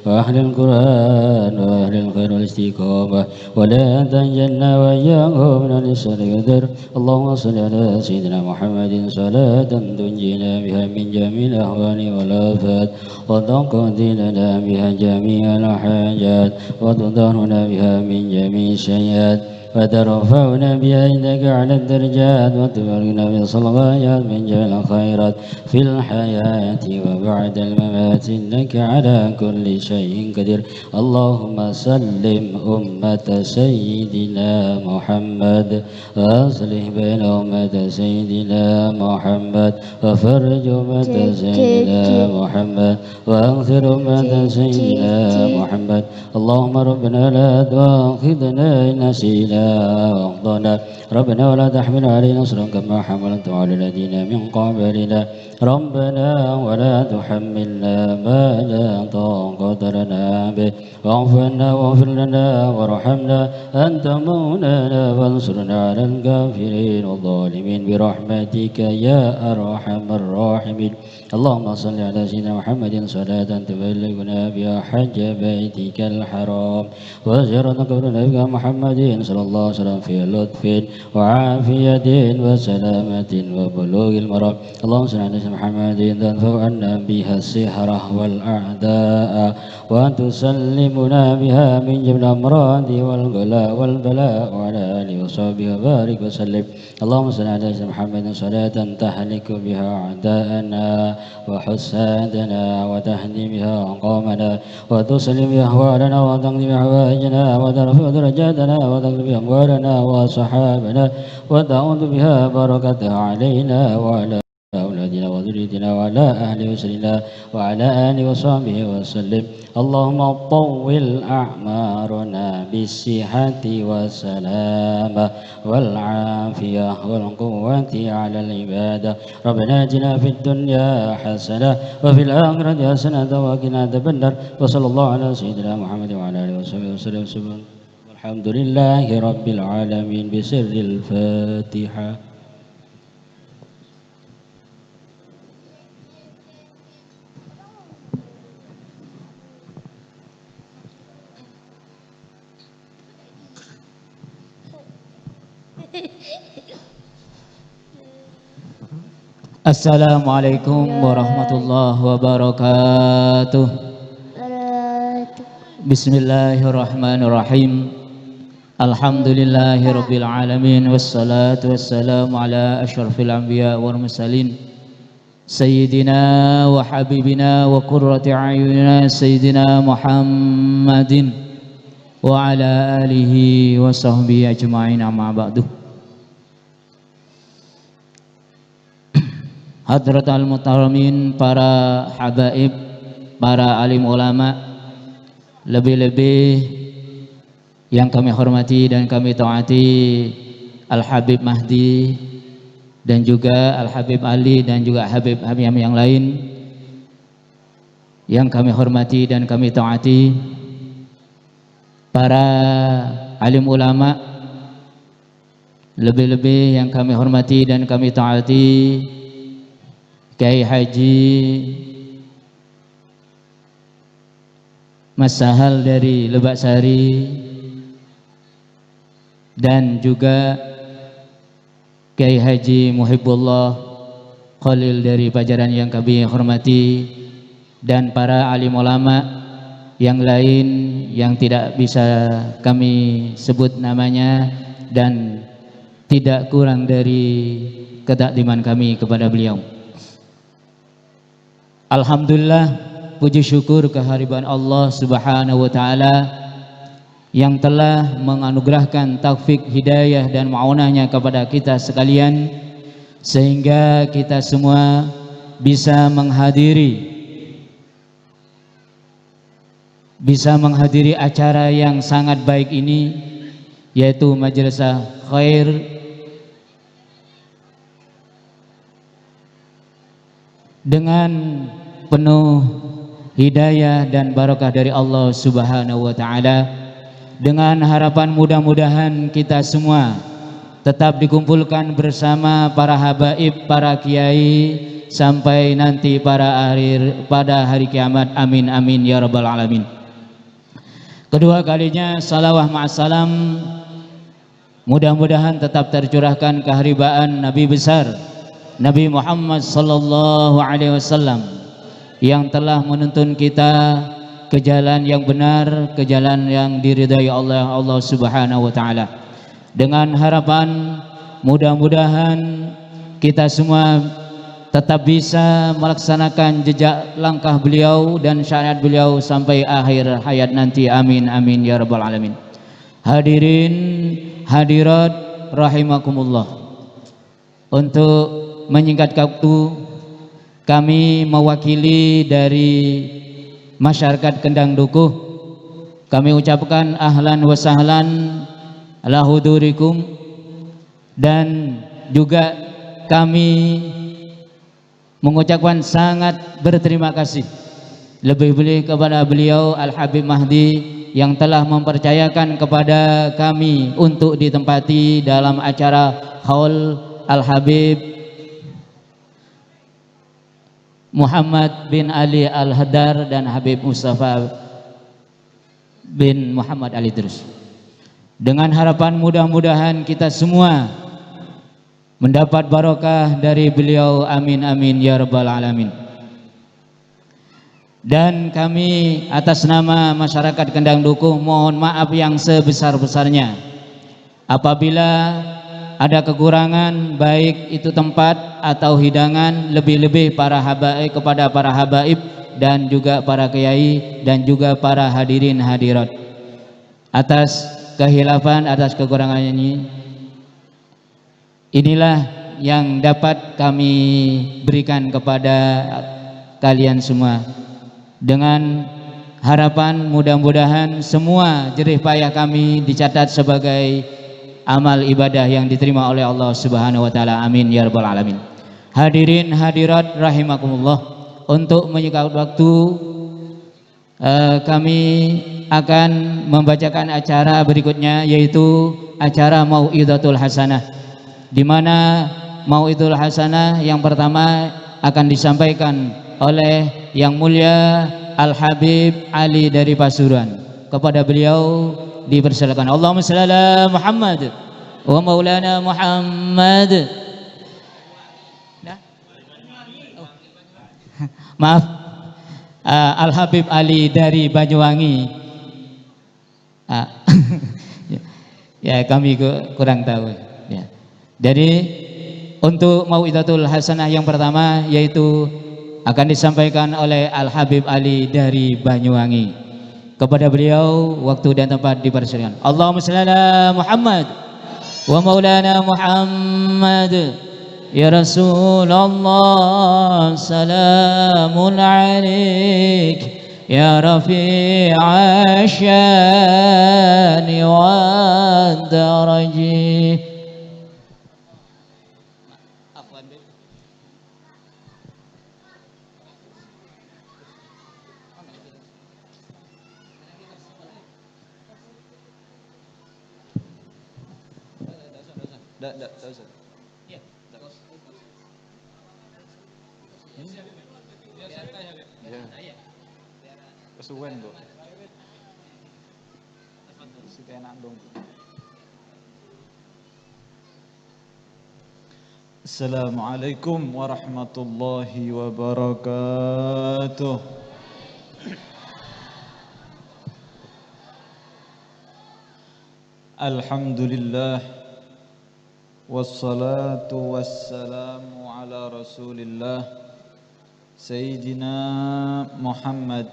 وأهل القرآن وأهل الخير والاستقامة، ولا تجعلنا وإياهم من أهل الشر والضر. اللهم صل على سيدنا محمد صلاة تنجينا بها من جميع الأهوال والآفات، وتقضي لنا بها جميع الحاجات، وتطهرنا بها من جميع السيئات، وترفعنا بها عندك أعلى الدرجات، وتبلغنا بها الصلوات من جميع الخيرات في الحياة وبعد الممات، إنك على كل شيء قدير. اللهم سلم أمة سيدنا محمد، وأصلح بين أمة سيدنا محمد، وفرج أمة سيدنا محمد، وأنصر أمة سيدنا محمد. اللهم ربنا لا تؤاخذنا إن نسينا أو أخطأنا. ربنا ولا تحمل علينا إصرا كما حملته على الذين من قبلنا. ربنا ولا تحملنا ما لا طاقة لنا به. واعف عنا واغفر لنا وارحمنا، أنت مولانا فانصرنا على الكافرين والظالمين برحمتك يا أرحم الراحمين. اللهم صل على سيدنا محمد صلاة تبلغنا بها حج بيتك الحرام وزيارة قبر نبيك محمد صلى الله عليه وسلم في لطف وعافية وسلامة وبلوغ المرام. اللهم صل على سيدنا محمد تدفع عنا بها السحر والأعداء وتسلمنا بها من جميع الأمراض والغلاء والبلاء وعلى آله وصحبه وبارك وسلم. اللهم صل على سيدنا محمد صلاة تهلك بها أعداءنا وحسادنا وتهدي بها أقوامنا وتصلح بها أحوالنا وتقضي بها حوائجنا وترفع درجاتنا وتكثر بها أموالنا وأصحابنا وتعود بها بركتها علينا وعلى أولادنا وذريتنا وعلى أهل أسرنا وعلى آله وصحبه وسلم. اللهم طول أعمارنا بالصحة والسلامة والعافية والقوة على العبادة. ربنا آتنا في الدنيا حسنة وفي الآخرة حسنة وقنا عذاب النار. وصلى الله على سيدنا محمد وعلى آله وصحبه وسلم. سبحان، والحمد لله رب العالمين بسر الفاتحة. Assalamualaikum warahmatullahi wabarakatuh. Bismillahirrahmanirrahim. Alhamdulillahirabbil alamin, wassalatu wassalamu ala asyrafil anbiya wal mursalin, sayyidina wa habibina wa qurrati a'yunina sayyidina Muhammadin wa ala alihi wa sahbihi ajma'in, amma ba'du. Hadratal muhtaramin, para habaib, para alim ulama, lebih-lebih yang kami hormati dan kami taati Al Habib Mahdi dan juga Al Habib Ali dan juga Habib-Habib yang lain yang kami hormati dan kami taati, para alim ulama, lebih-lebih yang kami hormati dan kami taati, Kiai Haji Mas Sahal dari Lebak Sari, dan juga Kiai Haji Muhibullah Khalil dari Pajaran yang kami hormati, dan para alim ulama yang lain yang tidak bisa kami sebut namanya dan tidak kurang dari ketakdiman kami kepada beliau. Alhamdulillah, puji syukur kehadirat Allah Subhanahu wa Ta'ala yang telah menganugerahkan taufik, hidayah, dan maunahnya kepada kita sekalian, sehingga kita semua bisa menghadiri bisa menghadiri acara yang sangat baik ini, yaitu majelis khair, dengan penuh hidayah dan barokah dari Allah Subhanahu wa Ta'ala, dengan harapan mudah-mudahan kita semua tetap dikumpulkan bersama para habaib, para kiai, sampai nanti para akhir, pada hari kiamat. Amin, amin, ya rabbal alamin. Kedua kalinya, salawah ma'assalam mudah-mudahan tetap tercurahkan keharibaan Nabi besar, Nabi Muhammad sallallahu alaihi wasallam, yang telah menuntun kita ke jalan yang benar, ke jalan yang diridhai Allah, Allah Subhanahu wa Ta'ala. Dengan harapan, mudah-mudahan kita semua tetap bisa melaksanakan jejak langkah beliau dan syariat beliau sampai akhir hayat nanti. Amin, amin, ya rabbal alamin. Hadirin hadirat rahimakumullah. Untuk menyingkat waktu, kami mewakili dari masyarakat Kendang Dukuh, kami ucapkan ahlan wa sahlan ala hudurikum, dan juga kami mengucapkan sangat berterima kasih lebih-lebih kepada beliau Al-Habib Mahdi yang telah mempercayakan kepada kami untuk ditempati dalam acara haul Al-Habib Muhammad bin Ali Al-Haddar dan Habib Mustafa bin Muhammad Ali Idrus. Dengan harapan mudah-mudahan kita semua mendapat barokah dari beliau. Amin, amin, ya rabbal alamin. Dan kami atas nama masyarakat Kendang Dukuh mohon maaf yang sebesar-besarnya apabila ada kekurangan, baik itu tempat atau hidangan, lebih-lebih para habaib, kepada para habaib dan juga para kiai dan juga para hadirin hadirat. Atas kehilafan, atas kekurangan ini, inilah yang dapat kami berikan kepada kalian semua. Dengan harapan mudah-mudahan semua jerih payah kami dicatat sebagai amal ibadah yang diterima oleh Allah Subhanahu wa Ta'ala. Amin, ya rabbal alamin. Hadirin hadirat rahimakumullah, untuk menyingkat waktu, eh, kami akan membacakan acara berikutnya, yaitu acara Mau'izatul Hasanah, di mana Mau'izatul Hasanah yang pertama akan disampaikan oleh Yang Mulia Al-Habib Ali dari Pasuruan. Kepada beliau dipersilakan. Allahumma shalli ala Muhammad wa maulana Muhammad. Nah. Oh. Maaf. Ah, Al-Habib Ali dari Banyuwangi. Ah. Ya, kami ku-, kurang tahu. Ya. Jadi, untuk Mau'izatul Hasanah yang pertama, yaitu akan disampaikan oleh Al-Habib Ali dari Banyuwangi. Kepada beliau, waktu dan tempat dipersilakan. Allahumma shalli ala Muhammad wa maulana Muhammad. Ya Rasulullah, salamun alaik, ya rafi'asy syani wad daraji. Ndak, ndak, ndak usah. Iya. Kesuwen, Bu. Siti enak dong. Assalamualaikum warahmatullahi wabarakatuh. Alhamdulillah. Wassalatu wassalamu ala Rasulillah, Sayyidina Muhammad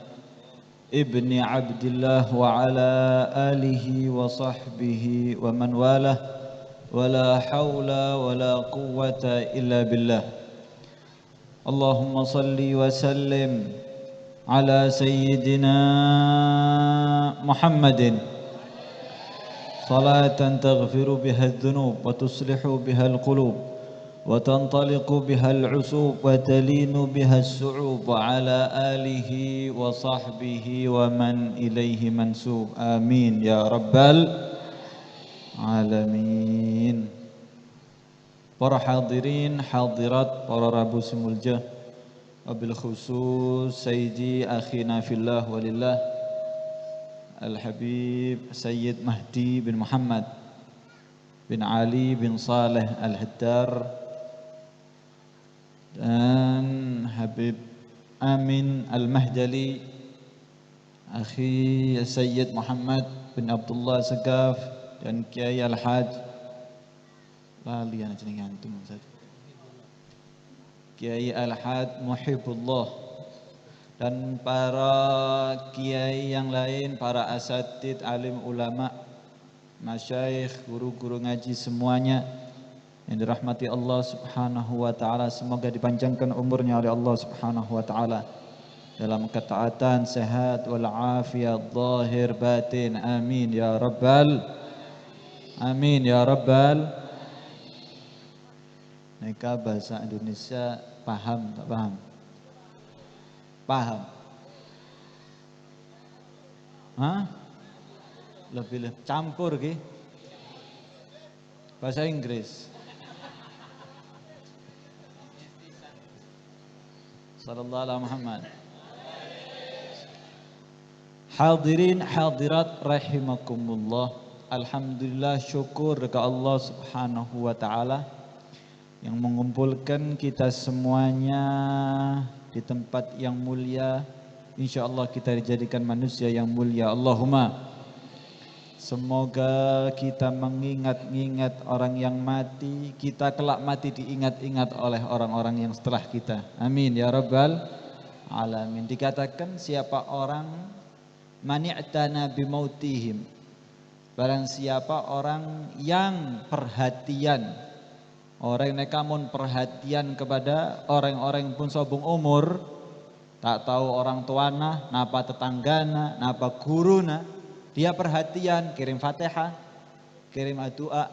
ibni Abdillah wa ala alihi wa sahbihi wa man walah, wa la haula wa la quwwata illa billah. Allahumma salli wa sallim على سيدنا محمد، صلاة تغفر بها الذنوب وتصلح بها القلوب وتنطلق بها العصوب وتلين بها الصعوب، وعلى آله وصحبه ومن إليه منسوب. آمين يا رب العالمين. Para hadirin, hadirat, para rabu sè molja, wabil khusus Sayyidi akhina fillah walillah, Al-Habib Sayyid Mahdi bin Muhammad bin Ali bin Saleh Al-Haddar, dan Habib Amin Al-Mahdali, akhi Sayyid Muhammad bin Abdullah Segaf, dan Kiai Al-Haj, lali ana jenenge antum, Ustaz. Kiai Al-Haj Muhibullah, dan para kiai yang lain, para asatid, alim ulama, masyayikh, guru-guru ngaji semuanya yang dirahmati Allah Subhanahu wa Ta'ala. Semoga dipanjangkan umurnya oleh Allah Subhanahu wa Ta'ala dalam ketaatan, sehat wal afiat, zahir batin. Amin ya rabbal, amin ya rabbal. Nèka bahasa Indonesia paham, ta' paham? Paham? Hah? Lebih, lebih campur, ghi. Bahasa Inggris. Sallallahu ala Muhammad. Hadirin hadirat rahimakumullah. Alhamdulillah, syukur ka Allah Subhanahu wa Ta'ala yang mengumpulkan kita semuanya di tempat yang mulia. Insya Allah kita dijadikan manusia yang mulia. Allahumma. Semoga kita mengingat-ingat orang yang mati, kita kelak mati diingat-ingat oleh orang-orang yang setelah kita. Amin ya rabbal alamin. Dikatakan siapa orang mani'tana bimautihim, barang siapa orang yang perhatian, orèng nèka mon perhatian kepada orèng-orèng pon sobung umur, ta' tao orang towana, napa tetanggana, napa guruna, dia perhatian, kirim Fatihah, kirim adu'a,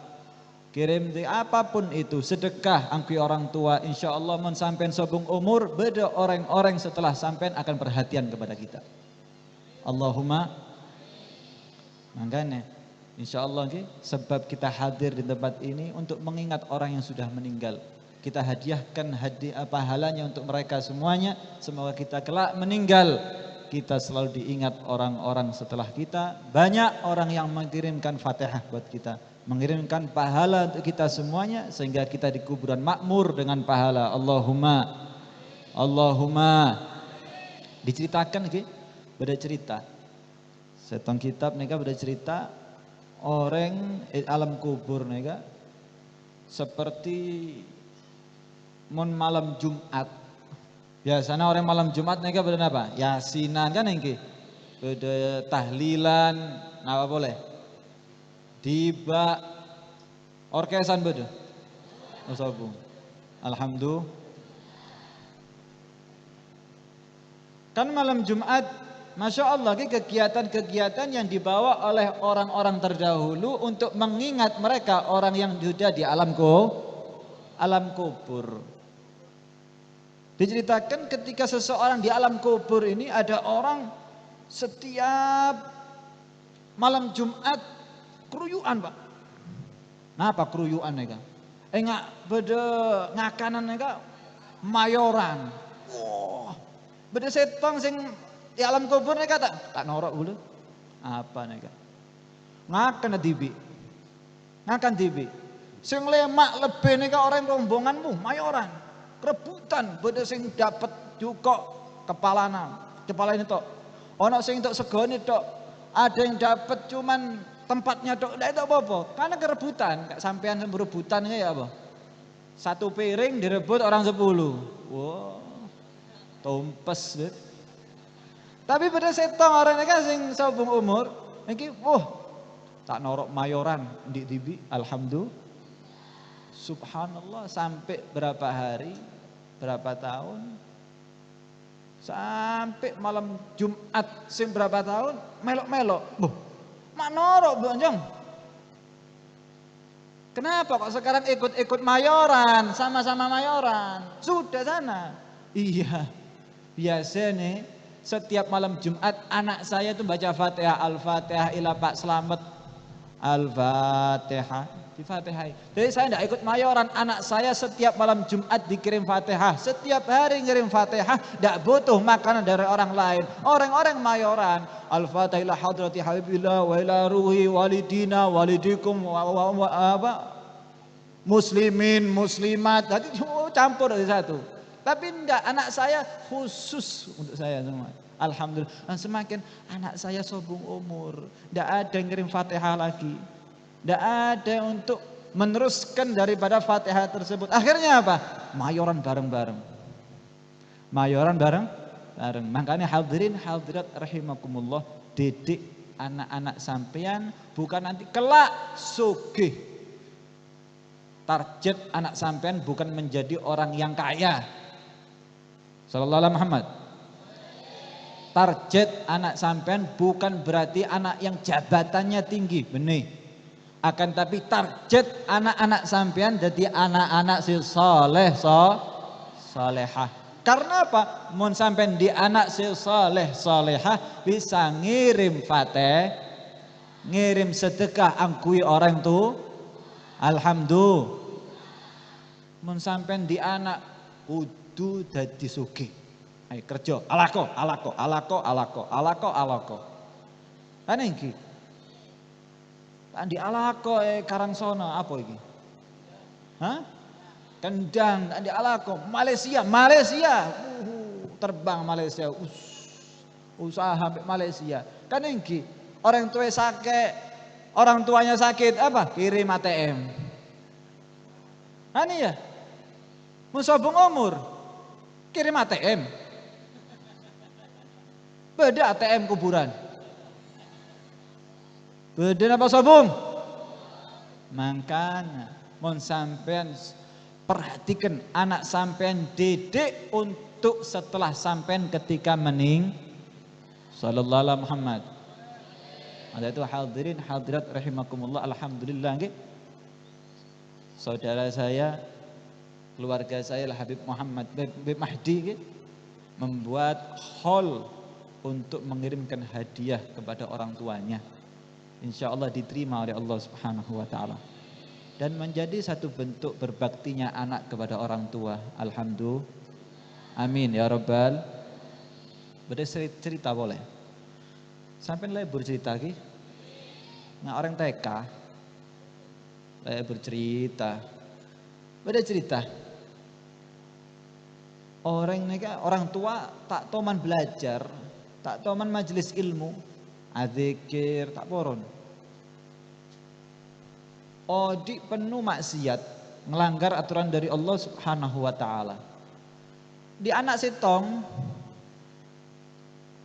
kirim di-, apapun itu, sedekah angghuy orang tua, insya Allah mon sampèyan sobung umur, bâdâ orèng-orèng setelah sampèyan akan perhatian kepada kita. Allahumma. Mangkana, insya Allah, ngghi, sebab kita hadir di tempat ini untuk mengingat orang yang sudah meninggal. Kita hadiahkan hadi-, pahalanya untuk mereka semuanya. Semoga kita kelak meninggal, kita selalu diingat orang-orang setelah kita. Banyak orang yang mengirimkan Fatihah buat kita, mengirimkan pahala untuk kita semuanya, sehingga kita di kuburan makmur dengan pahala. Allahumma. Allahumma. Diceritakan, ngghi, bâdâ cerita. Sèttong kitab nèka bâdâ cerita, orèng è alam kubur nèka seperti mon malem Jumat. Biasana orèng malem Jumat nèka bâdâ napa? Yasinan kan èngghi. Bâdâ tahlilan, napa polè? Diba', orkèsan bâdâ? Oh, sobung. Alhamdulillah. Kan malam Jumat, Masya Allah, ke-, kegiatan-kegiatan yang dibawa oleh orang-orang terdahulu untuk mengingat mereka orang yang sudah di alam ku-, alam kubur. Diceritakan ketika seseorang di alam kubur ini ada orang setiap malam Jumat keruyuan, Pak. Napa keruyuan nèka? Enga' bâdâ ngakanan nèka mayoran. Wah, bâdâ sèttong sèng è alam kubur nèka ta', ta' noro' bulâ. Apa nèka? Ngakan dhibi'. Ngakan dhibi'. Sèng lèma' lebbhi nèka orèng rombongan, wuh, mayoran. Rebutan, bâdâ sèng dapet jhuko' kepalana, kepalana tok. Ana sèng tok segone tok. Ada yang dapet cuman tempatnya tok, ndak entuk apa-apa. Karena kerebutan, ka sampèyan sing rebutan kaya apa? Satu piring direbut orang sepuluh. Wah, tompes, deh. Tapi bâdâ sèttong orèng nèka sèng sobung umur, nèki, wah, ta' noro' mayoran, ndi' dhibi', alhamdulillah. Subhanallah, sampai berapa hari, berapa tahun, Sampè' malem Jum'at sè bârâmpa taon, mèlo'-mèlo'. Boh, ma' noro', Bu, Anjong. Kenapa kok sekarang ikut-ikut mayoran, sama-sama mayoran? Sudah sana. Iya. Biasanya setiap malam Jumat anak saya itu baca Fatihah, Al-Fatihah ila Pak Slamet. Al-Fatihah. Di Fatihah. Jadi saya ndak ikut mayoran. Anak saya setiap malam Jumat dikirim Fatihah. Setiap hari ngirim Fatihah. Ndak butuh makanan dari orang lain. Orang-orang mayoran. Al-Fatihah ila hadrati habibillah wa ila ruhi walidina walidikum wa, wa, wa, apa? Muslimin, muslimat. Jadi, oh, campur dari satu. Tapi ndak, anak saya khusus untuk saya semua. Alhamdulillah. Nah, semakin anak saya sobung umur, ndak ada yang ngirim Fatihah lagi. Ndak ada untuk meneruskan daripada Fatihah tersebut. Akhirnya apa? Mayoran bareng-bareng. Mayoran bareng-bareng. Makanya hadirin hadirat rahimakumullah, didik anak-anak sampeyan bukan nanti kelak sugih. Target anak sampeyan bukan menjadi orang yang kaya. Sallallahu alaihi Muhammad. Target anak sampeyan bukan berarti anak yang jabatannya tinggi, benih. Akan tapi target anak-anak sampeyan jadi anak-anak sè saleh, so-, salehah. Karena apa? Mon sampeyan di anak sè saleh, salehah, bisa ngirim Fatihah, ngirim sedekah angghuy orang tu-, Alhamdulillah. Mon sampeyan di anak kudu dadi sugih. Ayo kerja, alako, alako, alako, alako, alako, alako. Kan ènggi. Kan di alako, eh, Karangsana, apa iki? Hah? Kendang, kan di alako. Malaysia, Malaysia. Uhu, terbang Malaysia. Us-, usaha sampai Malaysia. Kan ènggi. Orang tua sakit, orang tuanya sakit, apa? Kirim A T M. Kan iya. Mon sobung umur, kirim A T M. Bâdâ A T M kuburan. Bâdâ napa sobung? Mangkana, mon sampeyan s-, perhatikan anak sampeyan, didik untuk setelah sampeyan ketika mening-, Sallallahu ala Muhammad. Ada itu hadirin hadirat rahimakumullah, alhamdulillah, nggih. Saudara saya, keluarga saya, Al Habib Muhammad, Habib Mahdi, nggih, membuat hall untuk mengirimkan hadiah kepada orang tuanya. Insya Allah diterima oleh Allah Subhanahu wa Ta'ala. Dan menjadi satu bentuk berbaktinya anak kepada orang tua. Alhamdulillah. Amin, ya Rabbal. Bâdâ seri-, cerita polè. Sampèyan lebur cerita, ghi? Nah, orang T K. Lebur cerita. Bâdâ cerita. Orang nèka, orang tua ta' toman belajar, ta' toman majelis ilmu, adzikir, ta' poron. Odi' penno maksiat, nglanggar aturan dari Allah Subhanahu wa Ta'ala. Di anak sèttong,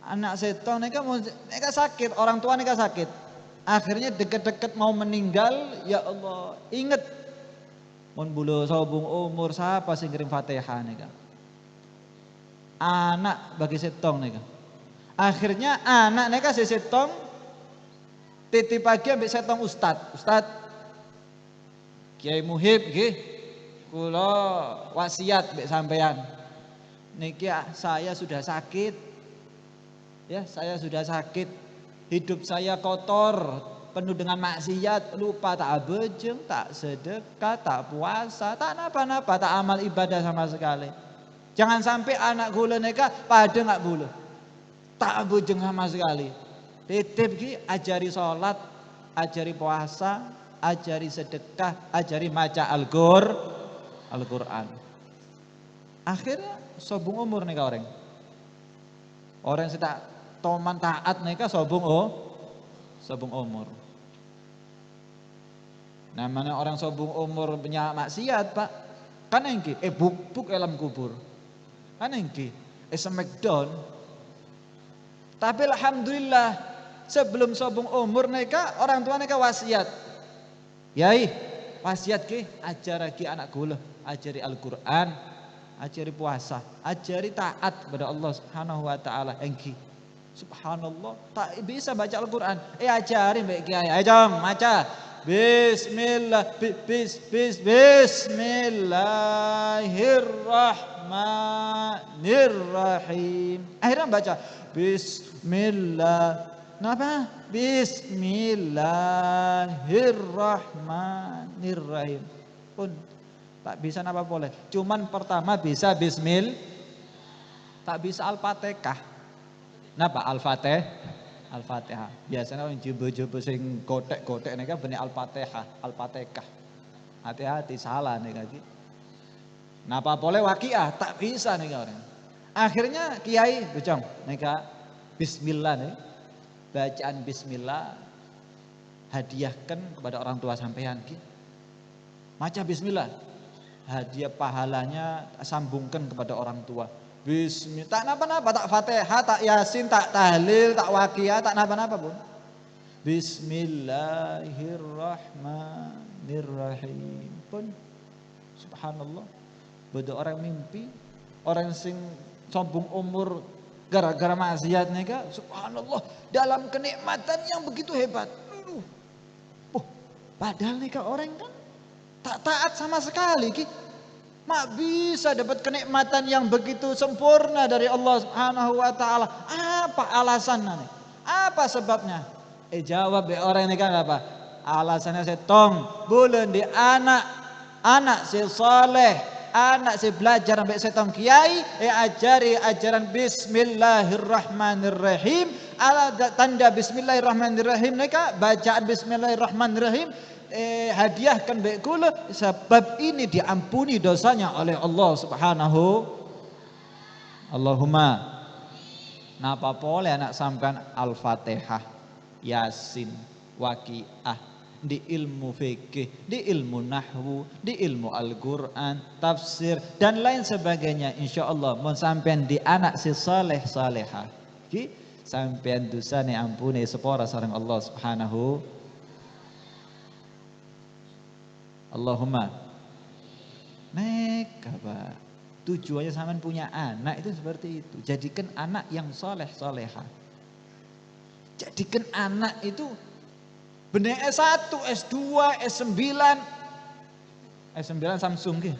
anak sèttong nèka mon-, nèka sakit, orang tua nèka sakit. Akhirnya deket-deket mau meninggal, ya Allah, inget. Mon bulâ sobung umur, sapa sè ngirim Fatihah nèka? Ana' bagi sèttong nèka. Akhirnya ana' nèka sè sèttong titipaghi ambi' sèttong ustad. Ustad, Kiai Muhib, nggih, kula wasiat mbek sampeyan. Niki, ah, saya sudah sakit. Ya, saya sudah sakit. Hidup saya kotor, penuh dengan maksiat, lupa ta' abhâjâng, ta' sedekah, ta' puasa, ta' napa-napa, ta' amal ibadah sama sekali. Jangan sampai ana' ghulâ nèka padâ nga' bulâ. Ta' abhâjâng sama sekali. Titip ghi, ajari sholat, ajari puasa, ajari sedekah, ajari maca Al-Qur-, Al-Qur'an. Akhirnya sobung umur nèka orèng. Orèng sè ta' toman taat nèka sobung o-, sobung umur. Namanya orang sobung umur punya maksiat, Pak. Kan ènggi, èbuk-buk è alam kubur. Kan ènggi, è smackdown. Tapi alhamdulillah, sebelum sobung umur nèka, orang tua nèka wasiat. "Yai, wasiat ghi, ajarraghi ana' ghulâ, ajari Al-Qur'an, Ajhâri powasa, ajhâri taat kepada Allah Subhanahu wa Ta'ala, èngghi. Subhanallah, ta' bisa baca Al-Qur'an. Eh, ajhâri mbek kiai. Ayo, Cong, maca. Bismillah, bi-, bis-, bis-, Bismillahirrahmanirrahim. Akhirnya baca, "Bismillah." Napa? "Bismillahirrahmanirrahim." Pun. Ta' bisa napa polè. Cuman pertama bisa bismil-, ta' bisa Al-Fatihah. Napa Al-Fatih-, Al-Fatihah. Biasanya orang jumbo-jumbo sing kotek-kotek nèka bânnè Al-Fatihah, Al-Fatihah. Hati-hati, salah nèka ghi. Napa polè Waqiah, ta' bisa nèka orang. Akhirnya kiai, "Bujang, nèka bismillah nèka. Bacaan bismillah hadiahkan kepada orang tua sampean ghi." Maca bismillah. Hadiah pahalanya sambungkan kepada orang tua. Bismi-, ta' napa-napa, ta' Fatihah, ta' Yasin, ta' tahlil, ta' Waqiah, ta' napa-napa pun. Bismillahirrahmanirrahim. Pun. Subhanallah. Bâdâ orang mimpi, orang sing sombong umur gara-gara maksiat nèka, subhanallah, dalam kenikmatan yang begitu hebat. Aduh. Wah, padahal nèka orang kan ta' taat sama sekali, ghi. Ma' bisa dapat kenikmatan yang begitu sempurna dari Allah Subhanahu wa Ta'ala. Apa alasannya nih? Apa sebabnya? Eh, jawab ya orang ini kan apa? Alasannya sèttong, bulân di anak, anak sè saleh, anak sè belajar sampai sèttong kiai, eh, ajari ajaran Bismillahirrahmanirrahim. Ala da-, tanda Bismillahirrahmanirrahim nèka, bacaan Bismillahirrahmanirrahim, eh, hadiahkan mbek kaula, sebab ini diampuni dosanya oleh Allah Subhanahu. Allahumma. Napa polè anak sampean Al-Fatihah, Yasin, Waqiah, di ilmu fikih, di ilmu nahwu, di ilmu Al-Qur'an, tafsir, dan lain sebagainya. Insya Allah, mon sampean di anak sè saleh salehah, ghi, sampean dusane ampune sapora sareng Allah Subhanahu. Allahumma. Nèka, Pak. Tujuannya sampean punya anak itu seperti itu. Jadikan anak yang soleh, soleha. Jadikan anak itu bânnè S satu, S dua, S sembilan. S sembilan Samsung, ghi.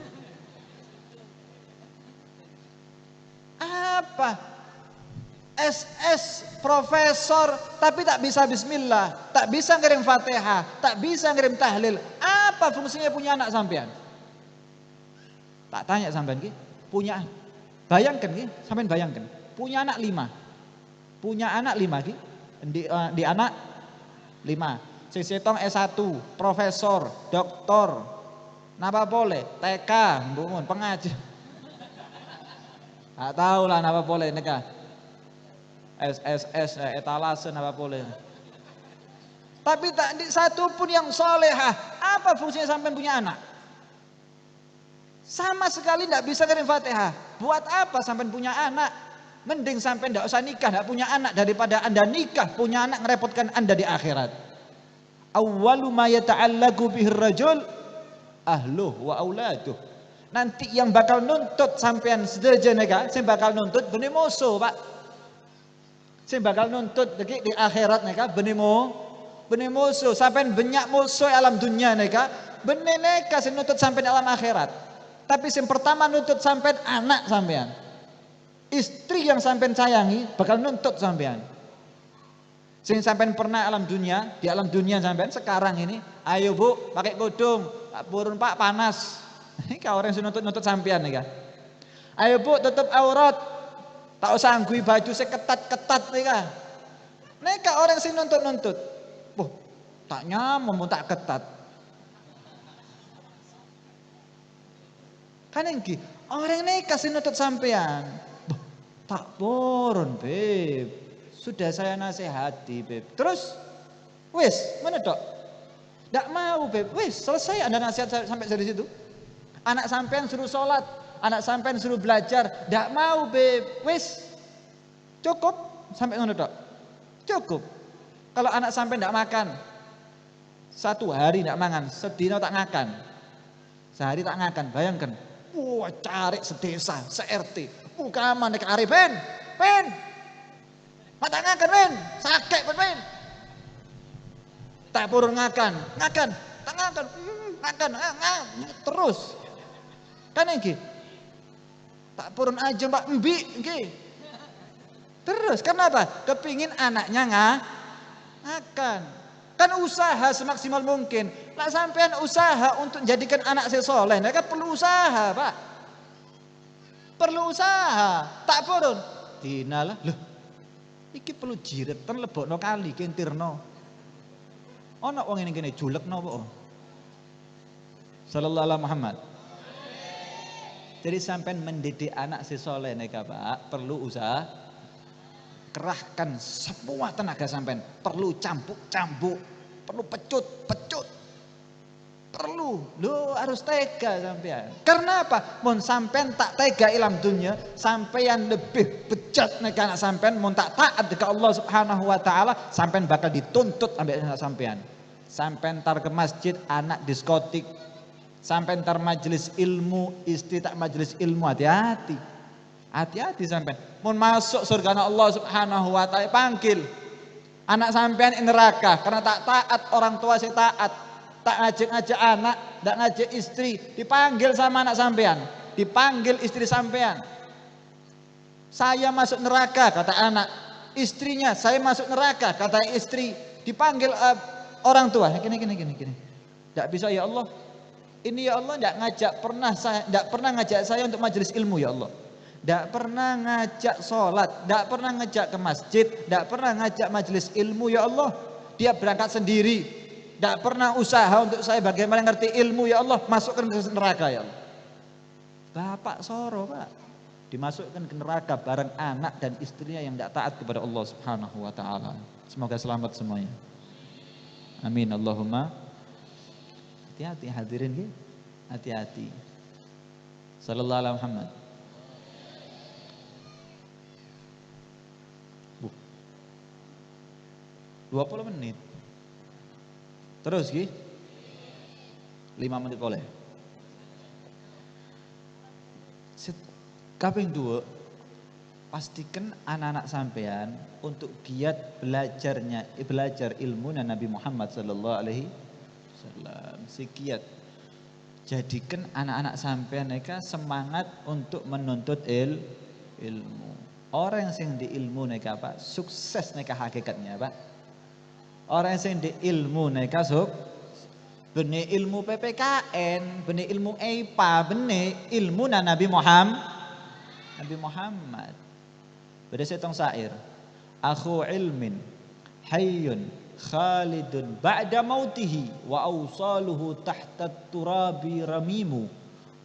Apa? S S, profesor, tapi tak bisa bismillah, tak bisa ngirim Fatihah, tak bisa ngirim tahlil. Apa fungsinya punya anak sampean? Tak tanya sampean, ghi. Punya, bayangkan, ghi, sampean bayangkan. Punya anak lima. Punya anak lima, ghi. Di, eh, di anak lima. Sing sèttong S satu, profesor, doktor. Napa polè? T K, mbumun, pengaji. Tak tahu lah napa polè nèka. S S S, eh, etalase napa polè. Tapi tak di satu pun yang solehah. Apa fungsinya sampean punya anak? Sama sekali ndak bisa ngirim Fatihah. Buat apa sampean punya anak? Mending sampean ndak usah nikah, ndak punya anak, daripada Anda nikah, punya anak, ngerepotkan Anda di akhirat. Awwalu ma yata'allaqu bihir rajul ahluh wa auladuh. Nanti yang bakal nuntut sampean sadhâjâ nèka, sing bakal nuntut bânnè moso, Pak. Sing bakal nuntut ghi di akhirat nèka bânnè mo-, bânnè moso. Sampean bânnya' moso è alam dunya nèka, bânnè nèka sing nuntut sampean è alam akhirat. Tapi sing pertama nuntut sampean anak sampean. Istri yang sampean sayangi bakal nuntut sampean. Sing sampean pernah alam dunia, di alam dunia sampean sekarang ini, "Ayo, Bu, pakai kudung, tak purun, Pak, panas." Ini orang sing nuntut-nuntut sampean nih, kan. "Ayo, Bu, tutup aurat. Tak usah anggui baju sing ketat-ketat nih, kan." Nèka orang sing nuntut-nuntut. Wah, tak nyaman mun tak ketat. Kan èngghi, orèng nèka sè nuntut sampèyan. "Bâh, ta' poron, Beb. Sudah saya nasehati, Beb." Terus? Wis, ngono tok. "Ndak mau, Beb." Wis, selesai Anda nasihat sa-, sampai dari situ. Anak sampèyan suruh sholat, anak sampèyan suruh belajar. "Ndak mau, Beb." Wis. Cukup sampai ngono tok? Cukup. Kalau anak sampai ndak makan, satu hari ndak mangan, sedina tak ngakan. Sehari tak ngakan, bayangkan. Wah, carè' sadhisa, sa-R T. Buka mana ka arè, Ben? Ben! Ma' ta' ngakan, Ben! Sakè', Ben, Ben! Ta' purun ngakan, ngakan, ta' ngakan, hmm, ngakan, ah, nga-, terus. Kan èngghi? Ta' purun ajâm, Pak, embi', èngghi. Terus, kenapa? Kepingin anaknya nga-, ngakan. Kan usaha semaksimal mungkin. Lah, sampèyan usaha untuk jadikan anak sè soleh, nah, kan perlu usaha, Pak. Perlu usaha. Ta' purun. Dinala. Loh, iki perlu jiretan, lebono kali, kentirno. Ono wong ngene-ngene, julekno po. Sallallahu ala Muhammad. Jadi, sampèyan mendidik anak sè soleh nèka, Pak, perlu usaha. Kerahkan semua tenaga sampèyan, perlu cambuk-cambuk, perlu pecut-pecut. Perlu. Lo, harus tega sampèyan. Karena apa? Mon sampèyan ta' tega è alam dunya, sampèyan lebih bejat nèka ka ana' sampèyan, mon ta' taat ka Allah Subhanahu wa Ta'ala, sampèyan bakal dituntut ambè' ana' sampèyan. Sampèyan entar ka masjid, ana' diskotik. Sampèyan entar majelis ilmu, istri ta' majelis ilmu, hati-hati. Hati-hati sampèyan. Mon maso' surgana Allah Subhanahu wa Ta'ala, panggil. Ana' sampèyan è neraka karena ta' taat orang tua sè taat. Ta' ngajhâk-ngajhâk ana', ta' ngajhâk istri, dipanggil sama ana' sampèyan, dipanggil istri sampèyan. "Saya masuk neraka," kata anak. Istrinya, "Saya masuk neraka," kata istri. Dipanggil, eh, orang tua. Gini, gini, gini, gini. "Ndak bisa, ya Allah. Ini, ya Allah, ndak ngajak pernah saya, ndak pernah ngajak saya untuk majelis ilmu, ya Allah. Ndak pernah ngajak sholat, ndak pernah ngajak ke masjid, ndak pernah ngajak majelis ilmu, ya Allah. Dia berangkat sendiri. Ndak pernah usaha untuk saya bagaimana ngerti ilmu, ya Allah. Masukkan ke neraka, ya Allah." Bapak soro, Pak. Dimasukkan ke neraka bareng anak dan istrinya yang tidak taat kepada Allah Subhanahu wa Ta'ala. Semoga selamat semuanya. Amin. Allahumma. Hati-hati hadirin, nggih. Hati-hati. Sallallahu ala Muhammad. Bu. Dua puluh menit. Terus, nggih. Lima menit polè. Set-, kapèng dua, pastikan anak-anak sampèyan untuk giat belajarnya, eh, belajar ilmuna Nabi Muhammad sallallahu alaihi wasallam. Sè giat. Jadikan anak-anak sampèyan nèka semangat untuk menuntut il-, ilmu. Orang sing di ilmu nèka, Pak, sukses nèka hakikatnya, Pak. Orang sing di ilmu nèka suk-, bânnè ilmu P P K N, bânnè ilmu IPA, bânnè ilmuna Nabi Muham-, Nabi Muhammad. Bâdâ sèttong syair, "Akhu ilmin hayyun khalidun ba'da mautihi wa awsaluhu tahtat turabi ramimu,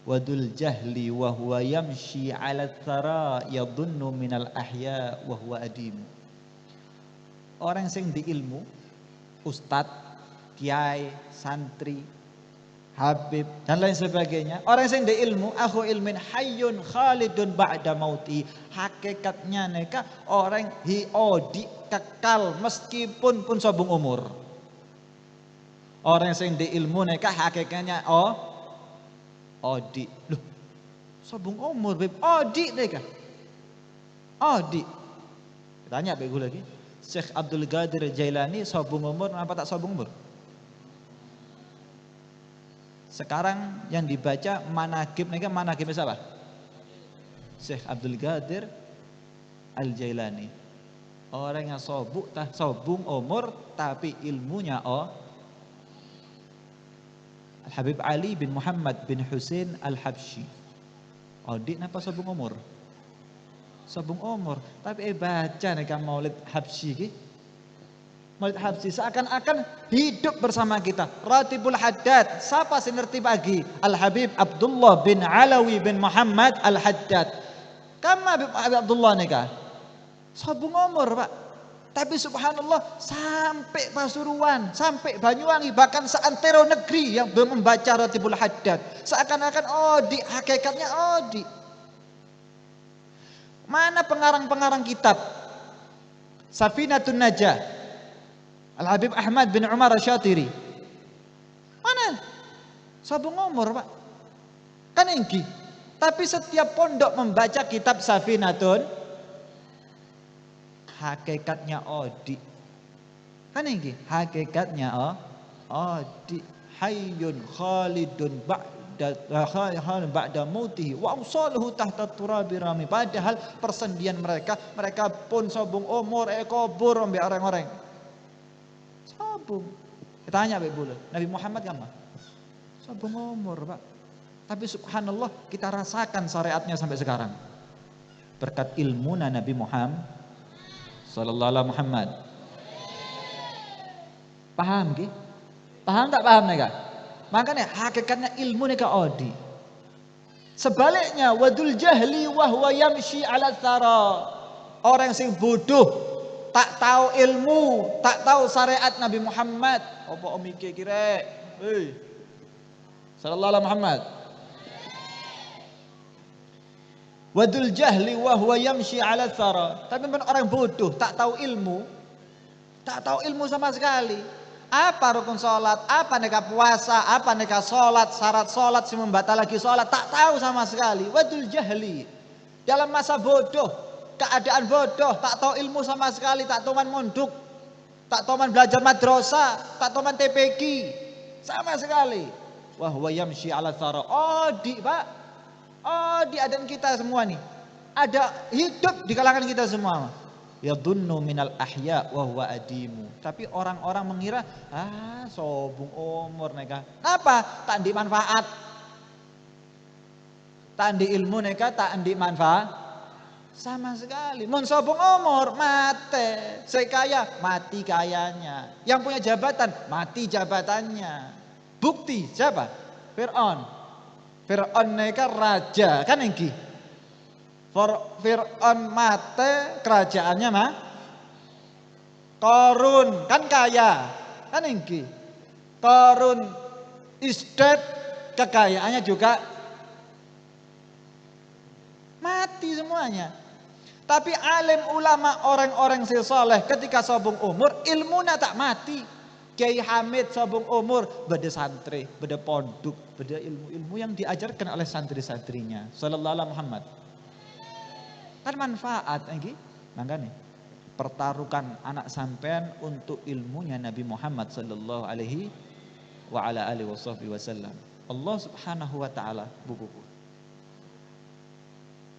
wa dzul jahli wa huwa yamshi 'alat tsara yadhunnu minal ahya wa huwa adimu." Orang sing di ilmu, ustad, kiai, santri, habib, dan lain sebagainya. Orang sing di ilmu, akhu ilmin hayyun khalidun ba'da mauti. Hakikatnya nèka orang hi odi' kekal meskipun pun sobung umur. Orang sing di ilmu nèka hakikatnya o-, odi'. Loh, sobung umur, Bib? Odi' nèka. Odi'. Tanya bagi lagi. Syekh Abdul Qadir Jailani sobung umur napa ta' sobung umur? Sekarang yang dibaca manaqib nèka manaqib siapa? Syekh Abdul Qadir Al-Jailani. Orang yang sobuk ta-, sobung umur, tapi ilmunya, oh, Al-Habib Ali bin Muhammad bin Husain Al-Habsyi. Odi' napa sobung umur? Sobung umur. Tapi èbâca nèka Maulid Habsyi ki. Maulid Habsyi seakan-akan hidup bersama kita. Ratibul Haddad. Sapa sè nertibaghi? Al-Habib Abdullah bin Alawi bin Muhammad Al-Haddad. Kamma Habib, Habib Abdullah nèka? Sobung umur, Pak. Tapi subhanallah, sampè' Pasuruan, sampè' Banyuwangi, bahkan seantero negeri yang belum membaca Ratibul Haddad. Seakan-akan odi', hakikatnya odi'. Mana pengarang-pengarang kitab? Safinatun Najah. Al-Habib Ahmad bin Umar Asy-Syatiri. Mana? Sobung umur, Pak. Kan èngghi. Tapi setiap pondok membaca kitab Safinatun, hakikatnya odi'. Kan èngghi, hakikatnya o-, odi'. Hayyun khalidun ba'da, kha-, kha-, ba'da mautihi wa awsaluhu tahta turabi rami. Padahal persendian mereka, mereka pon sobung omor èkobhur ambè' rèng-orèng. Sobung. Ètanya bi' bulâ, Nabi Muhammad kamma? Sobung omor, Pak. Tapi subhanallah, kita rasakan syariatnya sampai sekarang. Berkat ilmuna Nabi Muhammad, sallallahu alaihi Muhammad. Paham, ghi? Paham ta' paham, nèka? Makanya hakikatnya ilmu nèka odi'. Sebaliknya, wa dzul jahli wa huwa yamshi 'ala tsara. Orang sing bodoh, ta' tao ilmu, ta' tao syariat Nabi Muhammad. Apa om iki kira? Hei. Sallallahu alaihi Muhammad. Wa dzul jahli wa huwa yamshi 'ala tsara. Tapi men orang bodoh, ta' tao ilmu, ta' tao ilmu sama sekali. Apa rukun salat, apa nèka puasa, apa nèka salat, syarat salat, sing membatalaghi salat, ta' tao sama sekali. Wa dzul jahli. Dalam masa bodoh, keadaan bodoh, ta' tao ilmu sama sekali, ta' toman mondhuk, ta' toman belajar madrasah, ta' toman T P Q, sama sekali. Wa huwa yamshi 'ala tsara. Odi', Pak. Oh, di adan kita semua nih. Ada hidup di kalangan kita semua. Yadhunnu minal ahya wa huwa adimu. Tapi orang-orang mengira, "Ah, sobung omor nèka." Napa? Ta' andi' manfaat. Ta' andi' ilmu nèka, ta' andi' manfaat. Sama sekali. Mon sobung omor, matè. Sè kaya, mati kayanya. Yang punya jabatan, mati jabatannya. Bukti siapa? Fir'aun. Fir'aun nèka raja, kan èngghi? Fir-, Fir'aun matè, kerajaannya ma-, Korun, kan kaya, kan èngghi? Korun is dead, kekayaannya juga mati semuanya. Tapi alim ulama, orang-orang sè saleh, ketika sobung umur, ilmuna ta' mati. Kiai Hamid sobung umur, bâdâ santrè, bâdâ pondhuk, bâdâ ilmu-ilmu yang diajarkan oleh santri-santrinya. Sallallahu ala Muhammad. Kan manfaat, èngghi? Mangkana, pertaruhkan anak sampèyan untuk ilmunya Nabi Muhammad sallallahu alaihi wa ala alihi wasahbihi wasallam. Allah Subhanahu wa Ta'ala, bu-, bu-, bu.